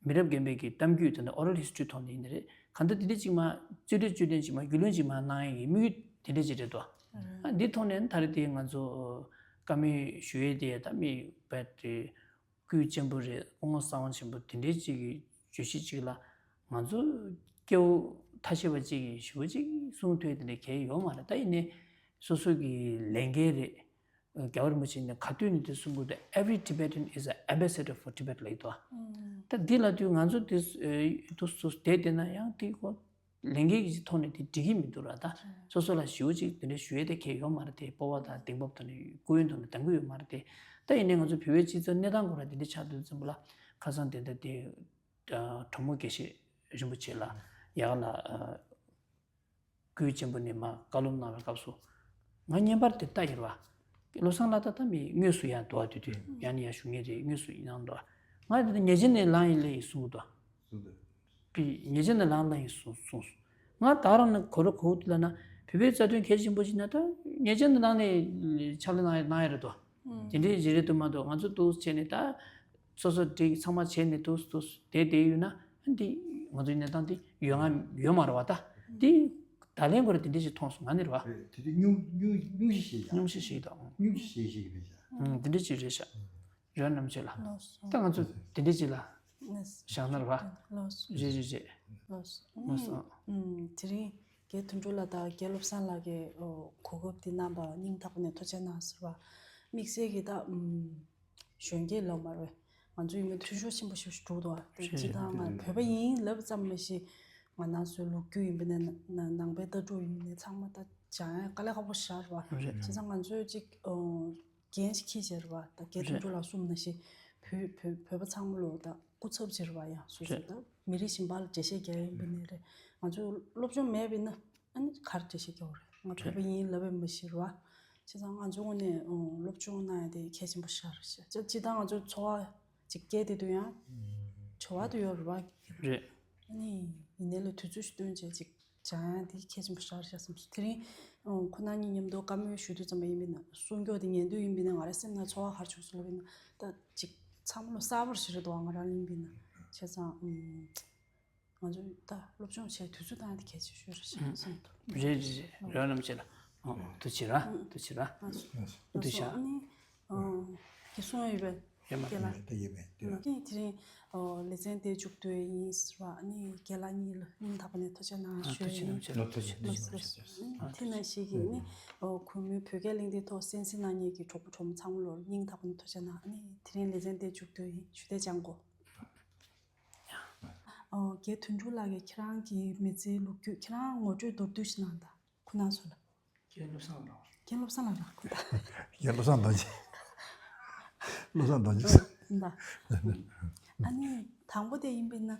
མི་རབས་རྒན་པའི་གི་གཏམ་རྒྱུད་དེ་འདྲ་oral history་ཐོག་ནས་ཡིན་ནི་རེད། གང་ལྟར་དེ་འདྲ་ཅིག་མ་རྩོད་འགྲན་རྩོད་འགྲན་ཅིག་མ་རྒྱུས་ལོན་ཅིག་མ་གནང་ཡས་ཀྱི་དམིགས་ཡུལ་དེ་འདྲ་ཅིག་རེད་དོ། ཨ་འདི་ཐོག་ནས་ད་རེས་དེ་ང་ཚོ་བཀའ་མོལ་ཞུ་ཡས་དེ་ད་མི་བས་དེ་སྐུའི་གཅེན་པོ་རེད། སྐུ་ངོ་གསང་བ་ཆེན་པོ་དེ་འདྲའི་ཅིག་གི་བརྗོད་གཞི་ཅིག་ལ་ང་ཚོ་སྐྱེ་བོ་ཐ་ཤལ་བ་ཅིག་གིས་ཞུ་བ་ཅིག་གསུང་ཐུབ་ཡས་དེ་འདྲ་གལ་ཡོད་མ་རེད། ད་ཡིན་ནའི་སོ་སོ་གི་ལས་འགན་རེད། རྒྱལ་བ་རིན་པོ་ཆེ་ནས་ག་དུས་ནས་དེ་གསུང་གི་འདུག Every Tibetan is an ambassador for Tibet ལབ་ཀྱི་འདུག་ད་འདི་ལབ་དུས་ང་ཚོ་དེ་དུ་སུ་བསྡད་བསྡད་ན་ཡང་དེ་ཁོ་ལས་འགན་གྱི་ཐོག་ནས་དེ་འགྲིག་གི་མི་འདུག་ར། ད་སོ་སོ་ལ་ཞུ་བ་ཅིག་དེ་འདྲ་ཞུ་ཡས་དེ་གལ་ཡོད་མ་རེད། དེ་སྤོབས་པ་དང་གདེང་སྤོབས་དང་ནི་སྐུ་ཡོན་དང་ནི་གདམ་ག་ཡོད་མ་རེད། དེ་ད་ཡིན་ནའི་ང་ཚོ་བོད་པའི་སྤྱི་ཚོགས་གནས་སྟངས་སྐོར་ལ་དེ་འདྲ་ཆགས་དུས་ཙམ་པ་ལ་ཁ་སང་དེ་འདྲ་དེ་གྲོགས་མོ་དགེ་བཤེས་རིན་པོ་ཆེ་ལ་ཡག་ལ། སྐུའི་གཅེན་པོ་ནས་མར་བཀའ་སློབ་གནང་བའི་སྐབས་སུ། ང་བརྙན་པར་དེ་ལྟ་ཡིན་ར། བློ་བཟང་ལགས་ད་ལྟ་མི་དངོས་སུ་ཡང་འདུག་བ། དེ་དུས་ཡང་ནས་ཡང་ཞུ་མཁན་རེད། དངོས་སུ་ཡིན་གནང་འདུག་ང་དེ་ཉེས་ཅན་ནས་ལངས་ཡིན་ལེ་ཡིན་གསུང་གི་འདུག་བ། བི་ཉེས་ཅན་ནས་ལངས་ལེ་ཡིན་གསུང་གསུངས་སོང་། ང་ད་རང་ནས་གོ་ར་གོ་དེ་ལ་ན་བོད་པའི་རྩ་དོན་གལ་ཆེན་པོ་ཞིག་ན་ད་ཉེས་ཅན་ནས་ལངས་ནས་ཕྱག་ལས་གནང་ཡ་གནང་ཡ་རེད་དོ། དེ་འདྲའི་རེད་རེད་དུ་མ་གཏོགས་ང་ཚོ་འདུག་བྱས་ནས་ད། སོ་སོ་སྒྲིག་ཚང་མ་བྱས་ནས་འདུག་འདུག་དེ་བསྡད་ཡོད་ན་འདི་ང་ཚོའི་གནས་སྟངས་འདི་ཡོད་ང་ཡོད་མ་རེད་བ། ད་འདི་ད་ལན་ཁོ་ར་དེ་འདྲ་ཞིག་མཐོང་སོང་ང་ནི་རེད་བ། རེད། དེ་དུས་སྙུང་སྙུང་སྙུང་གཞི་ཞིག་ཡ། སྙུང་གཞི་ཞིག་དང་། སྙུང་གཞི་ཞིག་ཞིག་རེད་ཤག་ཨང་དེ་འདྲ་ཅིག་རེད་ཤག་རེད་རྣམ་དཔྱོད་ལ། ལགས་སོ། ད་ང་ཚོ་དེ་འདྲ་ཅིག་ལ་ལགས་སོ། བཞག་ན་རེད་བ། ལགས་སོ། རེད་རེད་རེད། ལགས་སོ། ལགས་སོ། ཨང་དེ་རིང་རྒན་དོན་གྲུབ་ལགས་དང་རྒན་བློ་བཟང་ལགས་ཀྱིས་གོ་སྐབས་འདི་གནང་བར་སྙིང་ཐག་པ་ནས་ཐུགས་རྗེ་གནང་ཟེར་བ། དམིགས་བསལ་གྱི་ད་གཞོན་སྐྱེས་ལབ་མ་རེད། ང་ཚོ་ཡིན་ན་འཐུས་ཤོར་ཆེན་པོ་ཞིག་འགྲོ་འདུག་བ། དེ་རེད། སྤྱིར་བཏང་ང་བོད་པ་ཡིན་ལབ་ཙམ་མ་གཞི་ང་རང་ཚོའི་ལོ་རྒྱུས་ཡིན་པ་ནས་ནང་པའི་ལྟ་གྲུབ་ཡིན་པ་ནས་ཚང་མ་ད་སྦྱང་ཡ་དཀའ་ལས་ཁག་པོ་ཞིག་རེད་བ། རེད། བྱས་ཙང་ང་ཚོས་ཅིག་འགན་ཞིག་འཁྱེར་བྱས་རེད་བ། ད་རྒན་དོན་གྲུབ་ལགས་གསུངས་ནང་བཞིན་བོད་བོད་བོད་པ་ཚང་མ་ལོ་ད་སྐུ་ཚབ་བྱས་རེད་བ། ཡང་སོ་སོ་རེད། ད་མི་རིགས་གཞན་པ་ལ་འགྲེལ་བཤད་རྒྱག་ཡ་ཡིན་པ་ནས་རེད། ང་ཚོ་སློབ་སྦྱོང་མེད་པ་ཡིན་ན་ཨ་ནི་ག་རེ་འགྲེལ་བཤད་རྒྱག་དགོས་རེད། ང་བོད་པ་ཡིན་ལབ་པ་མ་གཞི་རེད་བ། བྱས་ཙང་ང་ཚོ་ངོས་ནས་སློབ་སྦྱོང་གནང་ཡ་དེ་གལ་ཆེན་པོ་ཞིག་རེད་ཤག་སྤྱིར་བཏང་ང་ཚོ་འཚོ་བ་ཅིག་སྐྱེལ་བསྡད་དུས་ཡང་བྱ་བ་དུ་ཡོད་རེད་བ། རེད། ཨ་ནི་ཡིན་ནའི་ལ་དུས་ཚོད་ཞིག་བཏོན་བྱས་ཅིག་སྦྱང་ཡ་དེ་གལ་ཆེན་པོ་ཞིག་རེད་ཤག་བསམ་སོང་། དེ་རིང་ཁོ་ན་གཉིས་མཉམ་དུ་བཀའ་མོལ་ཞུ་དུས་ཙམ་པ་ཡིན་པས་ན་གསུང་སྐྱོ་དེ་ཉན་དུས་ཡིན་པས་ན་ང་རའི་སེམས་ནང་ཚོར་བ་ག་རེ་བྱུང་སོང་ལབ་པ་ཡིན་ན་ད་ཅིག་བསམ་བློ་གསར་པ་ཞིག་རེད་འདུག་ང་རང་ཡིན་པས་ན། བྱས་ཙང་ང་ཚོས་ད་སློབ་སྦྱོང་བྱས་དུས་ཚོད་བཏང་ཡ་དེ་གལ་ཆེ་ཤོས་རེད་ཤག་བསམ་འདུག་རེད་རེད་རེད། རེད་རྣམ་ཆེ་ལ། ཨོ་ཐུགས་རྗེ་ཆེ་ར། ཐུགས་རྗེ་ཆེ་ར། ཨ་ལགས་སོ། ཨ་ནི་ཨོ་གི་གསུང་ཡ་ཡོད་པས། ཡོད་མ་རེད། ད་ཡོད་པས་དེ་ལ། ཨ་ནི་དེ་རིང་ཨོ་ལེ་ཚན་དེ་མཇུག་བསྡུ་ཡ་ཡིན་ཟེར་བ། ཨ་ནི་རྒན་ལགས་གཉིས་ལ་སྙིང་ཐག་པ་ནས་ཐུགས་རྗེ་གནང་ཞུ་ཡ་ཡིན། ཐུགས་རྗེ་གནང་། ཐུགས་རྗེ་གནང་། ཨ་ནི་དེ་ནང་བཞིན་གྱི་ཨ་ནི་ཨོ་གུས་མོའི་བོད་སྐད་གླེང་སྟེགས་ཐོག་གསན་གཟིགས་གནང་མཁན་གྱི་གྲོགས་པོ་གྲོགས་མོ་ཚང་མ་ལོར་སྙིང་ཐག་པ་ནས་ཐུགས་རྗེ་གནང་། ཨ་ནི་དེ་རིང་ལེ་ཚན་དེ་མཇུག་བསྡུ་ཡ་ཡིན། ཞུ་དེ་སྦྱང་དགོས། ཨོ་རྒན་དོན་གྲུབ་ལགས་ཀྱིས་ཁྱེད་རང་གི་མི་ཚེའི་ལོ་རྒྱུས་ཁྱེད་རང་ངོ་སྤྲོད་མདོར་བསྡུས་ཤིག་གནང་དང་། ཁོ་ན་སོ་ལ། རྒན་བློ་བཟང་ལགས། རྒན་བློ་བཟང་ལགས་ར་ཁོ་ད། རྒན་བློ་བཟང་རྡོ་རྗེ། བློ་བཟང་རྡོ་རྗེ། ད། ཨ་ནི་དང་པོ་དེ་ཡིན་པས་ན།